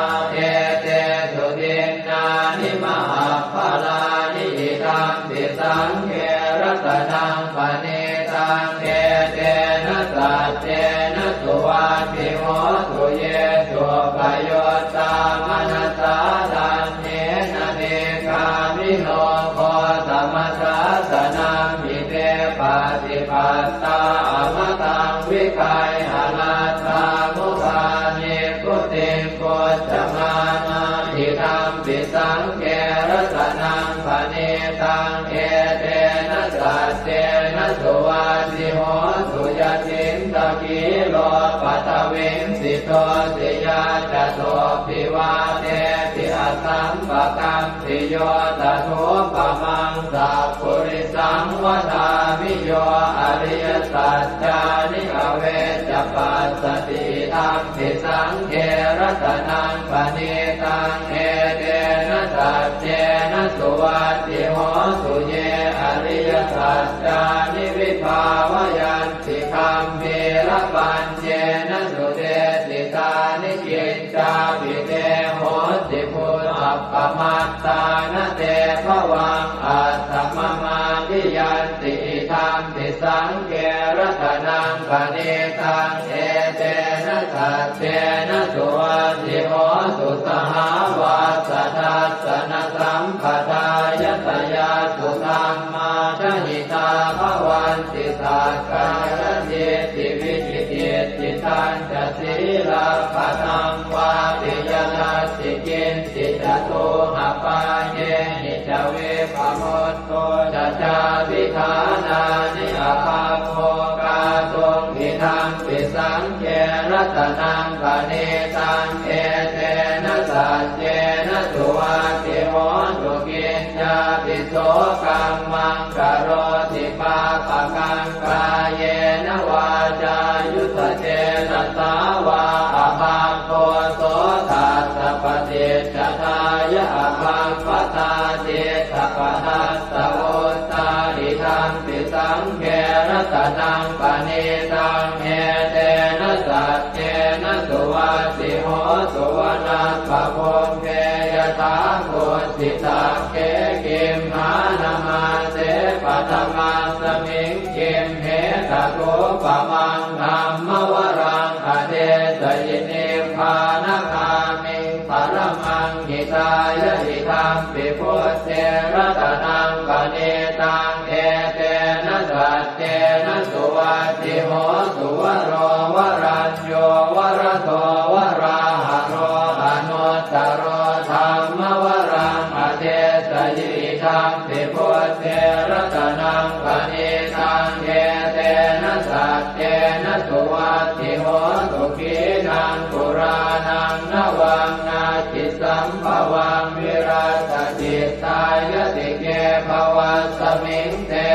etesu dinnāni mahapphalāni idampi saṅghe ratanaṃ paṇītaṃ etena saccena suvatthi hotu. Ye suppayuttā manasā daḷhena nikkāmino gotamasāsanamhi te pattipattā amataṃ vigayha laddhā mudhā nibbutiṃ bhuñjamānā idampi saṅghe ratanaṃ paṇītaṃ etena saccena suvatthi hotu. Yacittakhīlo paṭhaviṃ sito siyā catubbhi vātebhi asampakampiyo tathūpamaṃ sappurisaṃ vadāmi yo ariyasaccāni avecca passati idampi saṅghe ratanaṃ paṇītaṃ etena saccena suvatthi hotu. Ye ariyasaccāni vibhāvayanti gambhīrapaññena sudesitāni kiccāpi te honti bhusappamattā na te bhavaṃ aṭṭhamamādiyanti idampi saṅghe ratanaṃ paṇītaṃ etena saccena suvatthi hotu. Sahāvassa dassanasampadāya tayassu dhammā jahitā bhavanti sakkāyadiṭṭhi vicikicchitañca sīlabbataṃ vāpi yadatthi kiñci catūhapāyehi ca vippamutto ca cābhiṭhānāni abhabbo kātuṃ idampi saṅghe ratanaṃ paṇītaṃ etena saccena suvatthi hotu. Kiñcāpi so kammaṃ karoti pāpakaṃ kāyena vācāyuda cetasā vā abhabbo so tassa paṭicchadāya abhabbatā cittapadassavutthā idampi saṅghe ratanaṃ paṇītaṃ etena saccena suvatthi hotu. Vanappagumbe yathā kussitagge gimhānamāse paṭhamasmiṃ gimhe tathūpamaṃ dhammavaraṃ adesayi nibbānagāmiṃ paramaṃ hitāya idampi buddhe ratanaṃ paṇītaṃ etena saccena suvatthi hotu. Varo varañño varado varāharo anuttaro dhammavaraṃ adesayi idampi buddhe ratanaṃ paṇītaṃ etena saccena suvatthi hotu. Khīṇaṃ purāṇaṃ navaṃ natthi sambhavaṃ virattacittāyatike bhavasmiṃ te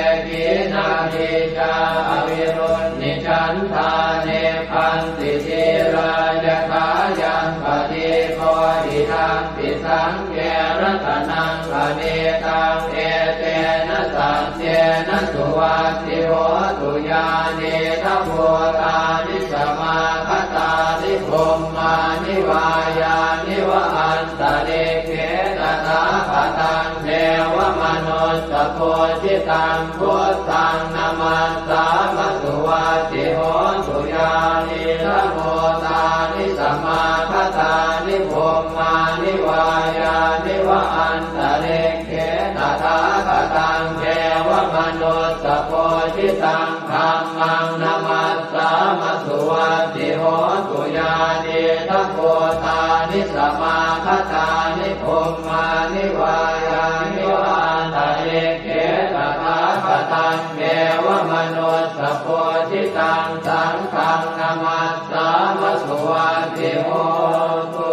Nīcā avirūḷhichandā nibbanti dhīrā yathāyaṃ padīpo idampi saṅghe ratanaṃ paṇītaṃ etena saccena suvatthi hotu. Yānīdha bhūtāni samāgatāni bhummāni vā yāni va antalikkhe tathāgataṃ devamanussapūjitaṃ buddhaṃ namassāma suvatthi hotu. Yānīdha bhūtāni samāgatāni bhummāni vā yāni va antalikkhe tathāgataṃ devamanussapūjitaṃ dhammaṃ namassāma suvatthi hotu. Yānīdha bhūtāni samāgatāni bhummāni vā yāni va antalikkhe tathāgataṃ devamanussapūjitaṃ saṅghaṃ namassāma suvatthi hotu.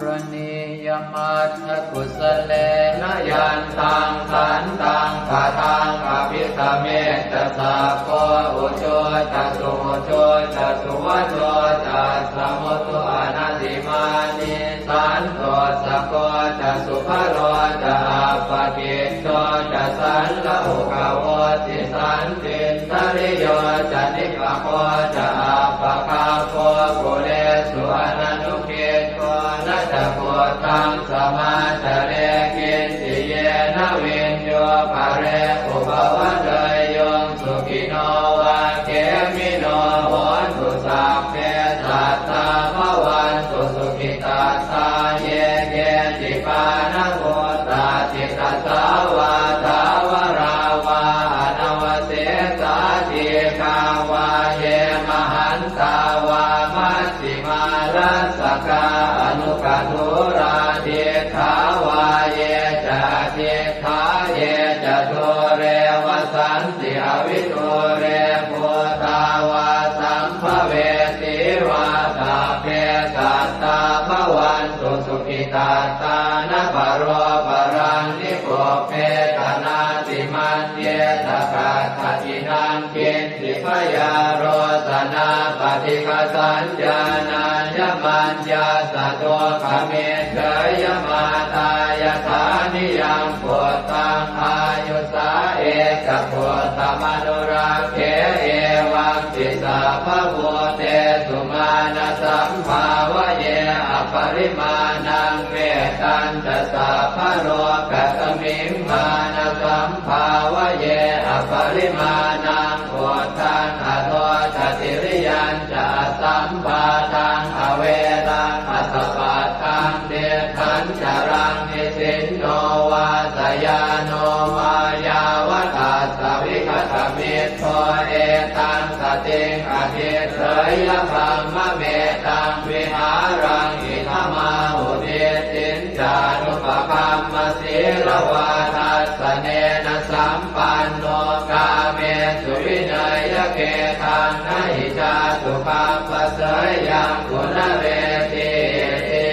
Karaṇīyamatthakusalena yantaṃ santaṃ padaṃ abhisamecca sakko ujū ca suhujū ca suvaco cassa mudu anatimānī santussako ca subharo ca appakicco ca sallahukavutti santindriyo ca nipako ca appagabbho kulesu ananu giddho. Na ca khuddaṃ samācare kiñci yena viññū pare upavadeyyuṃ. Sukhino vā khemino hontu sabbe sattā bhavantu sukhitattā. Ye keci pāṇabhūtatthi tasā vā thāvarā vā anavasesā dīghā vā ye mahantā vā maj jhimā rassakā aṇukathūlā diṭṭhā vā ye ca adiṭṭhā ye ca dūre vasanti avidūre bhūtā vā sambhavesī vā sabbe sattā bhavantu sukhitattā. Na paro paraṃ nikubbetha nātimaññetha katthaci naṃ kiñ ci byārosanā paṭighasaññā nāññamaññassa dukkhamiccheyya. Mātā yathā niyaṃ puttaṃ āyusā ekaputtamanurakkhe evampi sabbabhūtesu mānasambhāvaye aparimāṇaṃ. Mettañca sabbalokasmiṃ mānasambhāvaye aparimāṇaṃ uddhaṃ adho ca tiriyañca asambādhaṃ averaṃ asapattaṃ. Tiṭṭhañcaraṃ nisinno vā sayāno vā yāvatassa vigatamiddho etaṃ satiṃ adhiṭṭheyya brahmametaṃ vihāraṃ idhamāhu. Diṭṭhiñ ca anupagamma sīlavā dassanena sampanno kāmesu vineyya gedhaṃ na hi jātu gabbhaseyyaṃ punaretīti.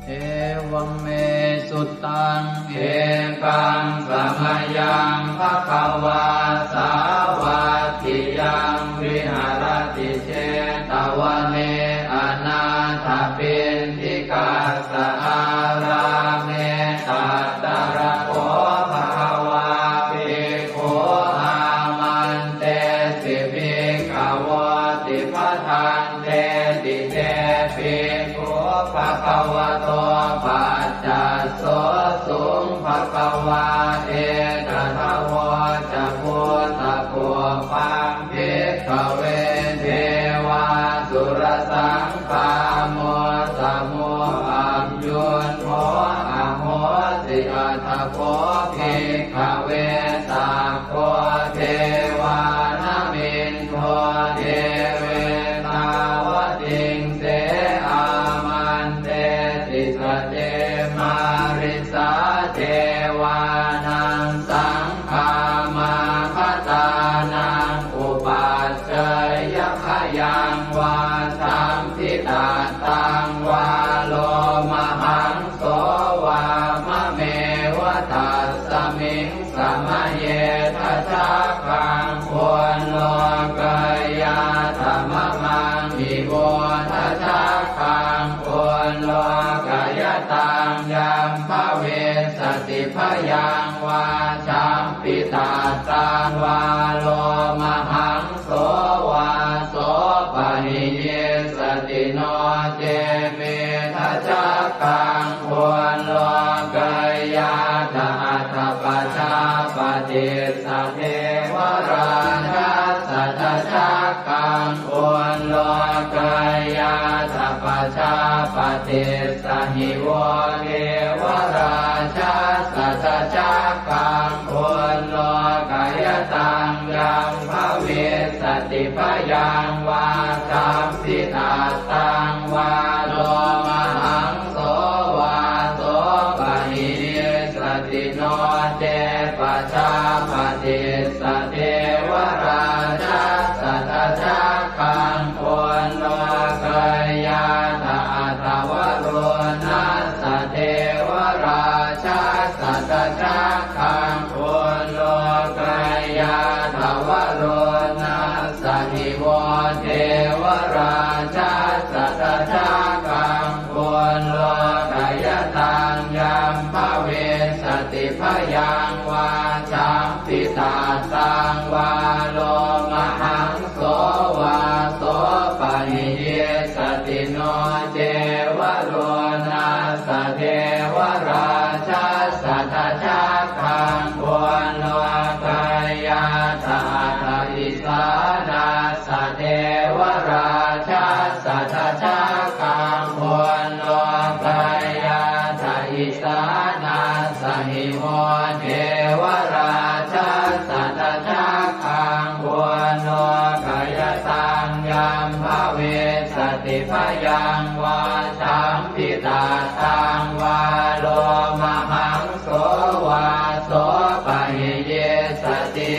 Evaṃ me sutaṃ. Ekaṃ samayaṃ bhagavā sāvatthiyaṃ viharati jetavane anāthapiṇḍikassa ārāme. Tatra kho bhagavā bhikkhū āmantesi bhikkhavoti. Bhadanteti te bhikkhū bhagavato paccassosuṃ. Bhagavā etadavoca. Bhūtapubbaṃ bhikkhave devāsurasaṅ gāmo samūhayuṃ kho ahosi. Atha kho bhikkhave sakko devānamindo devetāvatiṃse āmantesi. Sace mārisā devānaṃ saṅ gāmāgatānaṃ upaccayabhayaṃ vā sambhitattaṃ vā lomahaṃso vā mameva tassa Miṃ samaye dajaggaṃ ullokayātha mamaṃ hi vo dajaggaṃ ullokayataṃ yaṃ bhavissati bhayaṃ vā champittattaṃ vā lomahaṃso vā sopahiyissati no ce me dajaggaṃ ullokayātha atha pajāpatissa devarājassa dajaggaṃ ullokayātha pajāpatissa hi vo devarājassa dajaggaṃ ullokayataṃ yaṃ bhavissati bhayaṃ vā champittattaṃ vā lomahaṃso vā sopahiyissati no ce pajāpatissa devarājassa dajaggaṃ ullokayātha atha varuṇassa devarājassa dajaggaṃ ullokayātha varuṇassa hi vo devarājassa dajaggaṃ ullokayataṃ yaṃ bhavissati bhayaṃ vā champittattaṃ vā lomahaṃso vā sopahiyissati no ce varuṇassa devarājassa dajaggaṃ ullokayātha atha isānassa devarājassa dajaggaṃ ullokayātha isānassa hi vo devarājassa dajaggaṃ ullokayataṃ yaṃ bhavissati bhayaṃ vā champittattaṃ vā lomahaṃso vā sopahiyissati.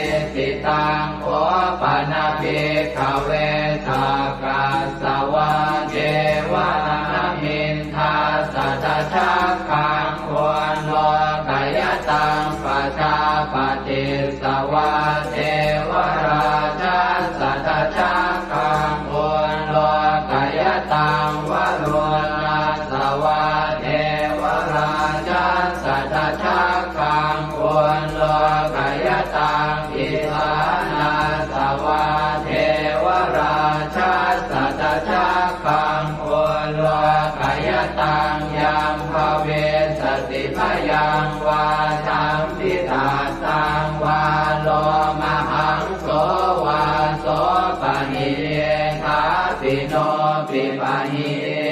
Taṃ kho pana bhikkhave sakkas savā devanāmiṃ dassa dajaggaṃ ullokayataṃ pajāpatissa vā devarājassa dajaggaṃ ullokayataṃ varuṇassa vā devarājassa dajaggaṃ ullokayataṃ isānassa vā devarājassa dajaggaṃ ullokayataṃ yaṃ bhavissati bhayaṃ vā champittattaṃ vā lomahaṃso vā sopahiyye thāpi no pipahiye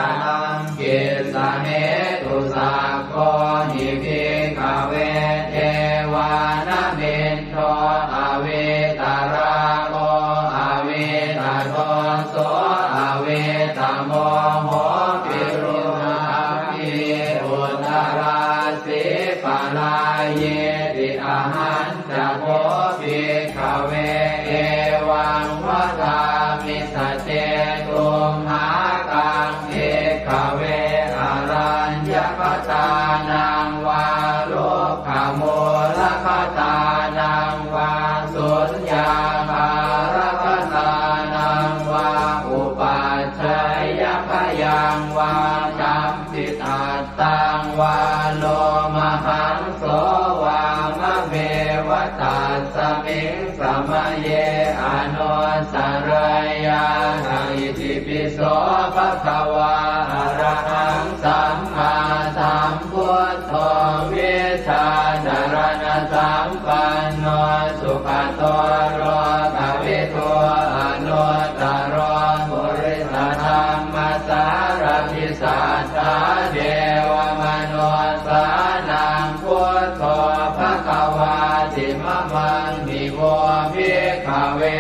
ataṃ kissa hetu. Sakko hi bhikkhave devānamindo avītarāgo avītadoso avītamoho virūḷhakī uttarāsī parāyīti. Ahañca kho bhikkhave evaṃ vadāmi: Sacce tumhākaṃ bhikkhave araññakatānaṃ vā rukkhamūlakatānaṃ vā suññāgārakatānaṃ vā upajjhāyabhayaṃ vā champittattaṃ vā lomahaṃso vā mameva tasmiṃ samaye anussarayyātha. Itipi so bhagavā arahaṃ sammāsambuddho vijjācaraṇasampanno sugato lokavidū anuttaro purisadammasārathi satthā devamanussānaṃ buddho bhagavāti. Mamaṃ hi vo bhikkhave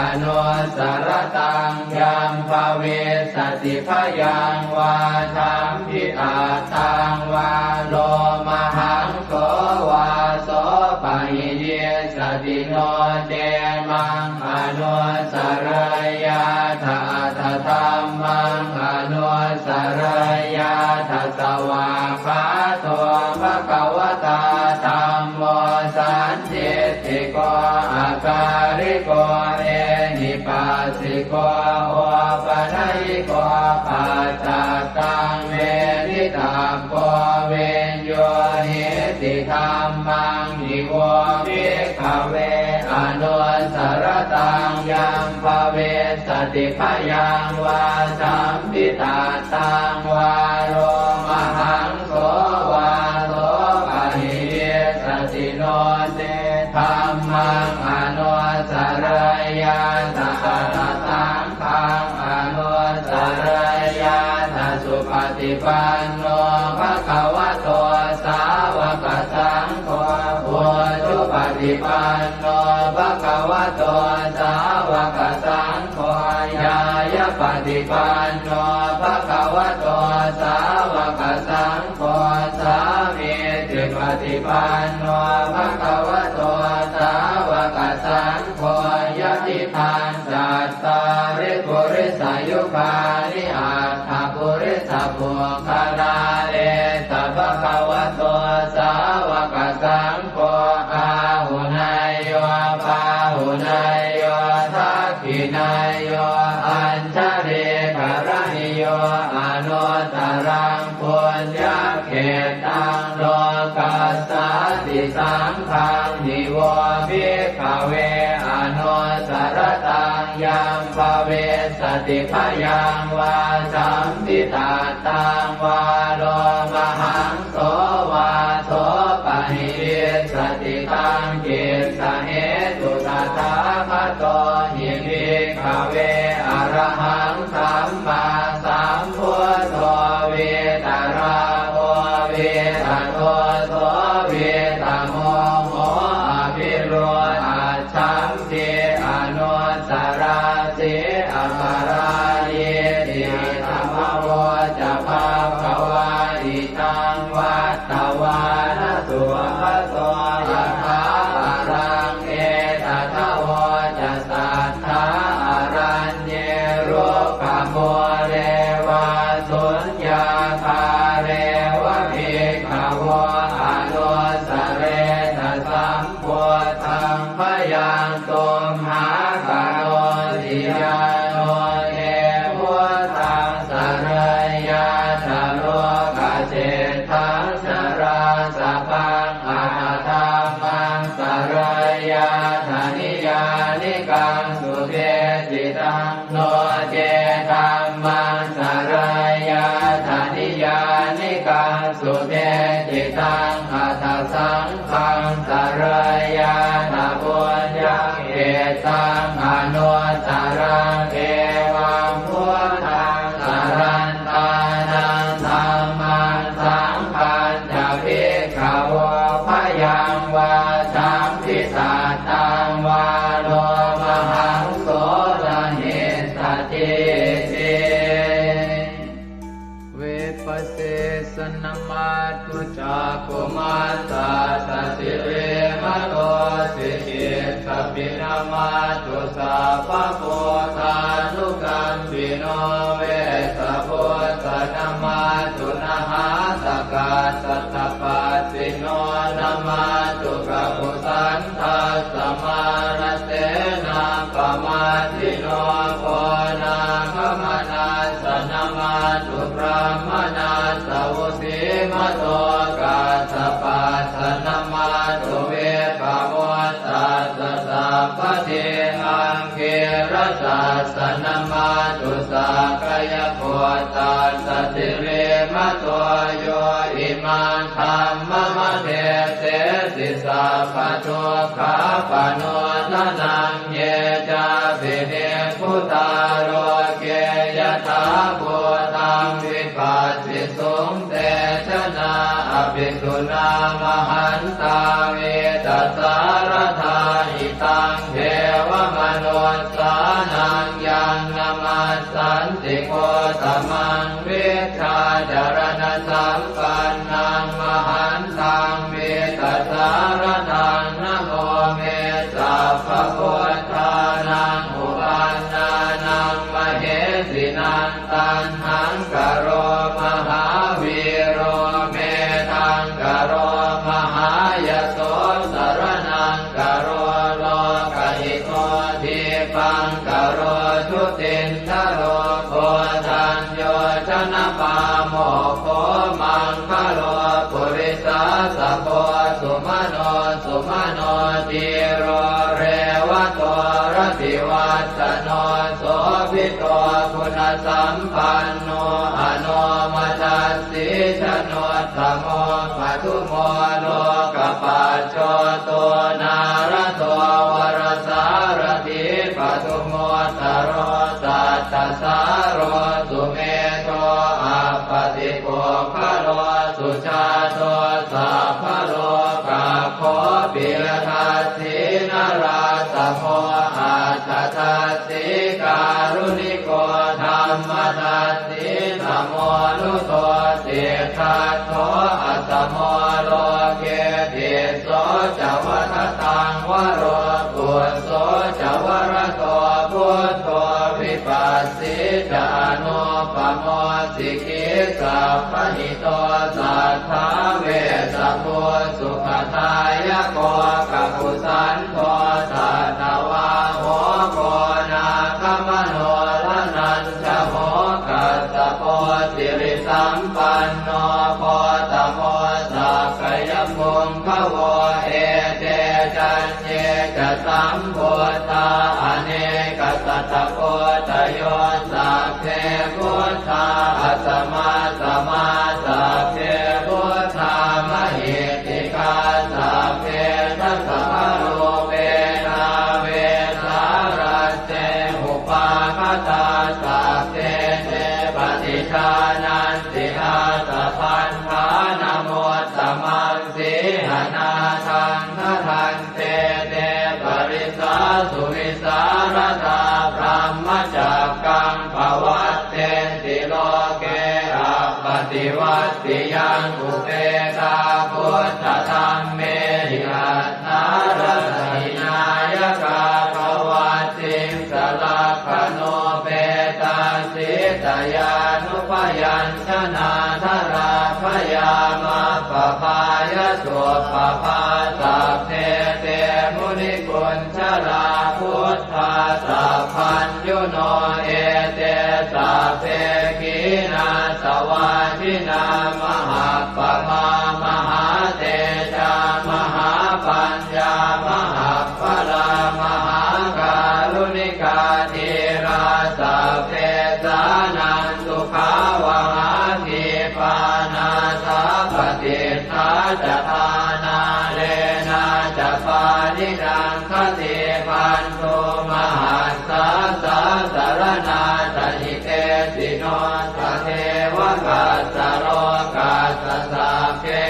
anussarattaṃ yaṃ bhavissati bhayaṃ vā champittattaṃ vā lomahaṃso vā sopahiyissati no ce maṃ anussarayyātha atha dhammaṃ anussarayyātha. Svākkhāto bhagavatā dham Sandiṭṭhiko akāliko ehipassiko opanayiko paccattaṃ veditabbo viññūhīti. Dhammaṃ hi vo bhikkhave anussaratāṃ yaṃ bhavissati bhayaṃ vā sambhitattaṃ vā lomahaṃ so vā so pahīyissati no ce dhammaṃ anussarayyātha atha saṅghaṃ anussarayyātha. Supaṭipanno bhagavato sāvakasaṅgho, ujupaṭipanno bhagavato sāvakasaṅgho, ñāyapaṭipanno bhagavato sāvakasaṅgho, sāmīcipaṭipanno bhagavato sāvakasaṅgho, yadidaṃ cattāri purisayugāni aṭṭha purisapuggalā, esa bhagavato sāvakasaṅgho, āhuneyyo pāhuneyyo dakkhiṇeyyo añjalikaraṇīyo anuttaraṃ puññakkhettaṃ lokassāti. Saṅghaṃ hi vo bhikkhave anussaratāṃ yaṃ bhavissati bhayaṃ vā sambhitattaṃ vā lomahaṃ so vā so pahīyissati. Taṃ kissa hetu tathāgato hi bhikkhave arahaṃ sammāsambuddho vītarāgo vītadoso vītamoho abhirūḷhaccham ti anussarati aparājīti. Idamavoca bhagavā. Idaṃ vattavāna sugato yathābalaṃ etadavoca satthā araññe rukkhamūle vā suññāgāre va bhikkhavo anussaretha sam buddhaṃ bhayaṃ tumhākarosi. Yāno te buddhaṃ sarayyātha lokaseṭṭhaṃ narāsabhaṃ atha dhammaṃ sarayyātha niyyānikaṃ subheccittaṃ no ce dhammaṃ sarayyātha niyyānikaṃ subheccittaṃ atha saṅghaṃ sarayyātha puññakkhettaṃ anuttaraṃ. Evaṃ buddhaṃ sarantānaṃ dhammaṃ saṅghañca bhikkhavo bhayaṃ vā sambhitattaṃ vā lomahaṃso na hessatīti. Vipassissa namatthu cakkhumantassa sirīmato. Sikhītsapi namatthu sabbabuddhānukampino. Vessabhussa namatthu nhātakassa tapassino. Namatthu kakusandhassa mārasenappamaddino. Konāgamanassa namatthu brāhmaṇassa vusīmato. Kassapassa namatthu vippamuttassa sabbadhi. Aṅgīrasassa namatthu sakyaputtassa sirīmato. Yo imaṃ dhammamādesesi sabbadukkhāpanūdanaṃ. Ye cāpi nibbutā loke yathābhūtaṃ vipassisuṃ, te janā apisuṇā mahantā vītasāradā. Hitaṃ devamanussānaṃ yaṃ namassanti Gotamaṃ, vijjācaraṇasampannaṃ mahantaṃ vītasāradaṃ. Namo me sabbabuddhānaṃ uppannānaṃ mahesinaṃ. Taṇhaṅkaro mahāvīro, medhaṅkaro mahāyaso, sar sumano dhīro revato rativassano sobhito guṇasampanno anomadassī januttamo padumo lokapajjoto nārado varasārathī padumu ttaro sattasāro sumedho appatipuggalo sujāto sabbalokaggo piyadassī narāsamo atthadassī kāruṇiko dhammadassī tamonudo siddhattho asamo loke tisso ca vadataṃ varo phusso ca varado buddho vipassī ca anūpamo sikhī sabbahito satthā vessabhū sukhadāyako kakusandho satthavāho koṇāgamano dhananjavo kassapo sirisampanno gotamo sakyapuṅgavo ete caññe ca sambuddhā anekasatakoṭayo sabbe buddhā asamasamā sabbe buddhā mahiddhikā sabbe dasabalūpena vesālā te upāgatā sabbe te paṭijānanti ātappamāṇamuttamaṃ sīhanāthaṃ bhaddante te parisā suvisāradā brahmacakkaṃ pavattenti loke appaṭivattiyaṃ upekkkhā buddhadhammehi aṭṭhārasa hināyakā pavattissa lakkhaṇupetā sītayanupayañjanādharā bhayamappabbāya suppabhā sabbe te muniku jarā buddhā sabbaññuno ete sabbe khīṇāsavā jinā mahappamā mahātejā mahāpaññā mahappalā mahākāruṇikā dhīrā sabbesānaṃ sukhāvahā khīpā nāthapaṭiṭṭhā ca dhānāḷena ca pāṇinaṃ khatībhaṇḍu mahassā sāsaraṇā ca hitesino tatheva kassa lokassa sabbe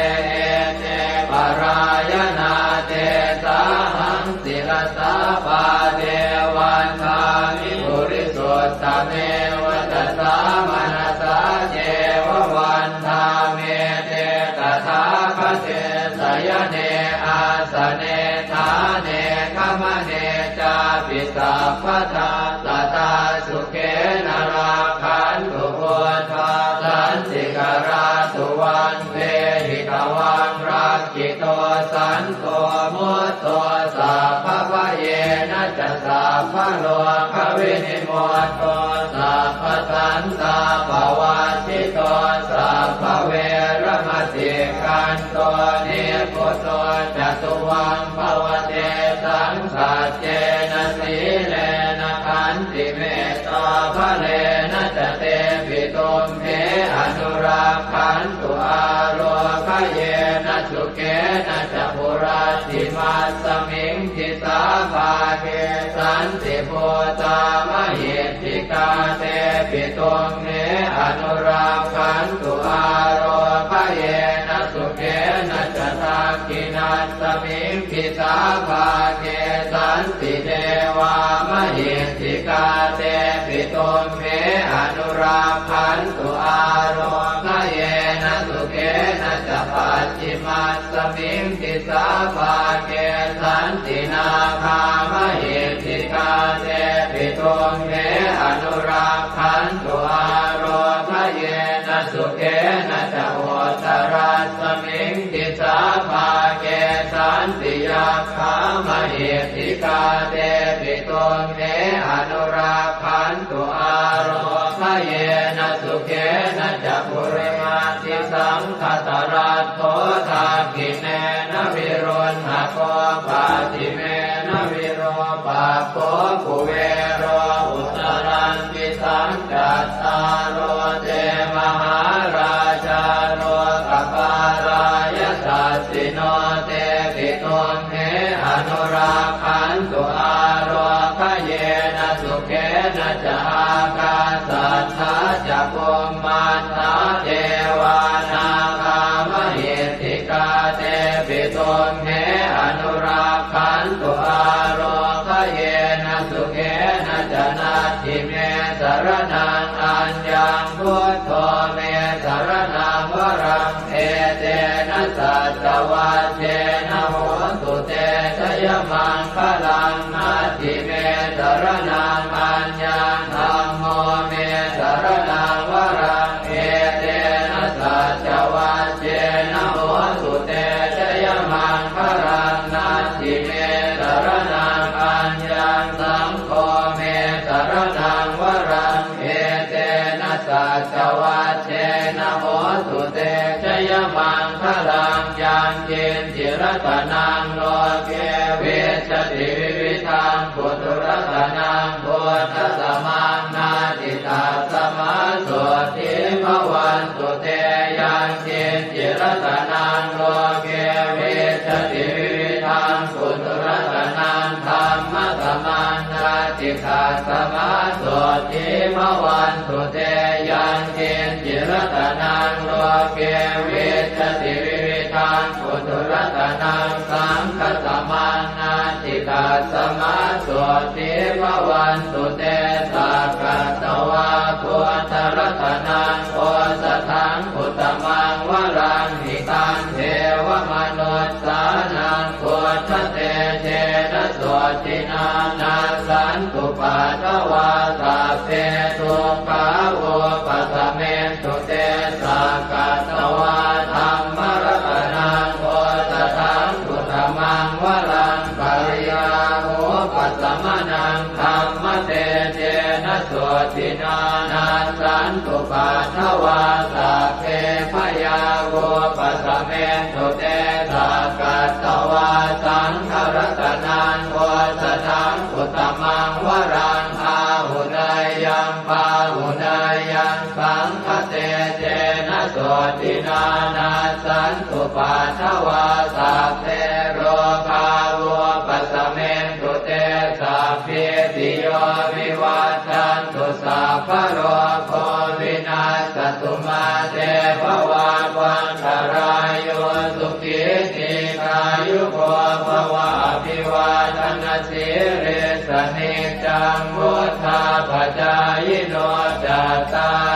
ete parāyanā tesāhaṃ sirasā pāde vandāmi purisuttame vacasā manasā ceva vandāmete tathāgate sayane āsane ṭhāne gamane cāpi sabbadā sadā sukhena rakkhantu buddhā santikarā suvaṃ dehi tvaṃ rakkhito santo mutto sabbabhayena ca sabbarogavinimutto sabbasantāpavajjito sabbaveramatikkanto nibbuto ca tuvaṃ bhava tesaṃ saccena sīlena khantimettābalena ca tepi tumhe anurakkhantu ārogyena sukhena ca hurattimasmiṃ disābhāge santibhūtā mahiddhikā tepi tumhe anurakkhantu ārogyena sukhena ca dakkhiṇasmiṃ disābhāge santi devā mahiddhikā tepi tumhe anurakkhantu ārogyena sukhena ca pacchimasmiṃ disābhāge santi nāgā mahiddhikā tepi tumhe anurakkhantu ārogyena sukhena ca uttarasmiṃ disābhāge santi yakkhā mahiddhikā tepi tumhe anurakkhantu ārogyena yena sukhena ca purimaṃ. Disaṃ dhataraṭṭho dakkhiṇena viruḷhako pacchimena virūpakkho kuvero uttaraṃ disaṃ. Cattāro te mahārājā lokapālā yasassino tepi tumhe anurakkhantu ālokayena sukhena ca. Ākāsaṭṭhā ca bhummaṭṭhā devā nāgā mahiddhikā tepi tumhe anurakkhantu ālokayena sukhena ca. Natthi me saraṇaṃ aññaṃ buddho me saraṇaṃ varaṃ etena saccavajjena hotu te jayamaṅgalaṃ. Natthi me saraṇaṃ aññaṃ dhammo me saraṇaṃ varaṃ etena saccavajjena hotu te jayamaṅgalaṃ. Natthi me saraṇaṃ aññaṃ saṅgho me saraṇaṃ varaṃ etena saccavajjena hotu te jayamaṅgalaṃ. Yaṅkiñci ratanaṃ loke vijjati vividhaṃ puthu ratanaṃ buddhasamaṃ natthi tasmā sotthī bhavantu te. Yaṅkiñci ratanaṃ loke vijjati vividhaṃ puthu ratanaṃ dhammasamaṃ natthi tasmā sotthī bhavantu te. Yaṅkiñci ratanaṃ loke vijjati vividhaṃ puthu ratanaṃ saṅghasamaṃ natthi tasmā sotthī bhavantu te. Sakkatvā buddharatanaṃ osathaṃ uttamaṃ varaṃ hitaṃ devamanussānaṃ buddhatejena sotthinā nassantupaddavā sabbe dukkhā vūpasamentu te. Sakkatvā dhammaratanaṃ osathaṃ uttamaṃ varaṃ pariḷāhūpasamanaṃ dhammatejena sotthinā nassantupaddavā sabbe bhayā vūpasamentu te. Sakkatvā saṅgharatanaṃ osathaṃ uttamaṃ varaṃ āhuneyyaṃ pāhuneyyaṃ saṅghatejena sotthinā nassantupaddavā sabbe rogā vūpasamentu te. Sabbītiyo vivajjantu sabbarogo vinassatu mā te bhavatvantarāyo sukhī dīghāyuko bhava. Abhivādanasīlissa niccaṃ vuḍḍhāpacāyino cattāri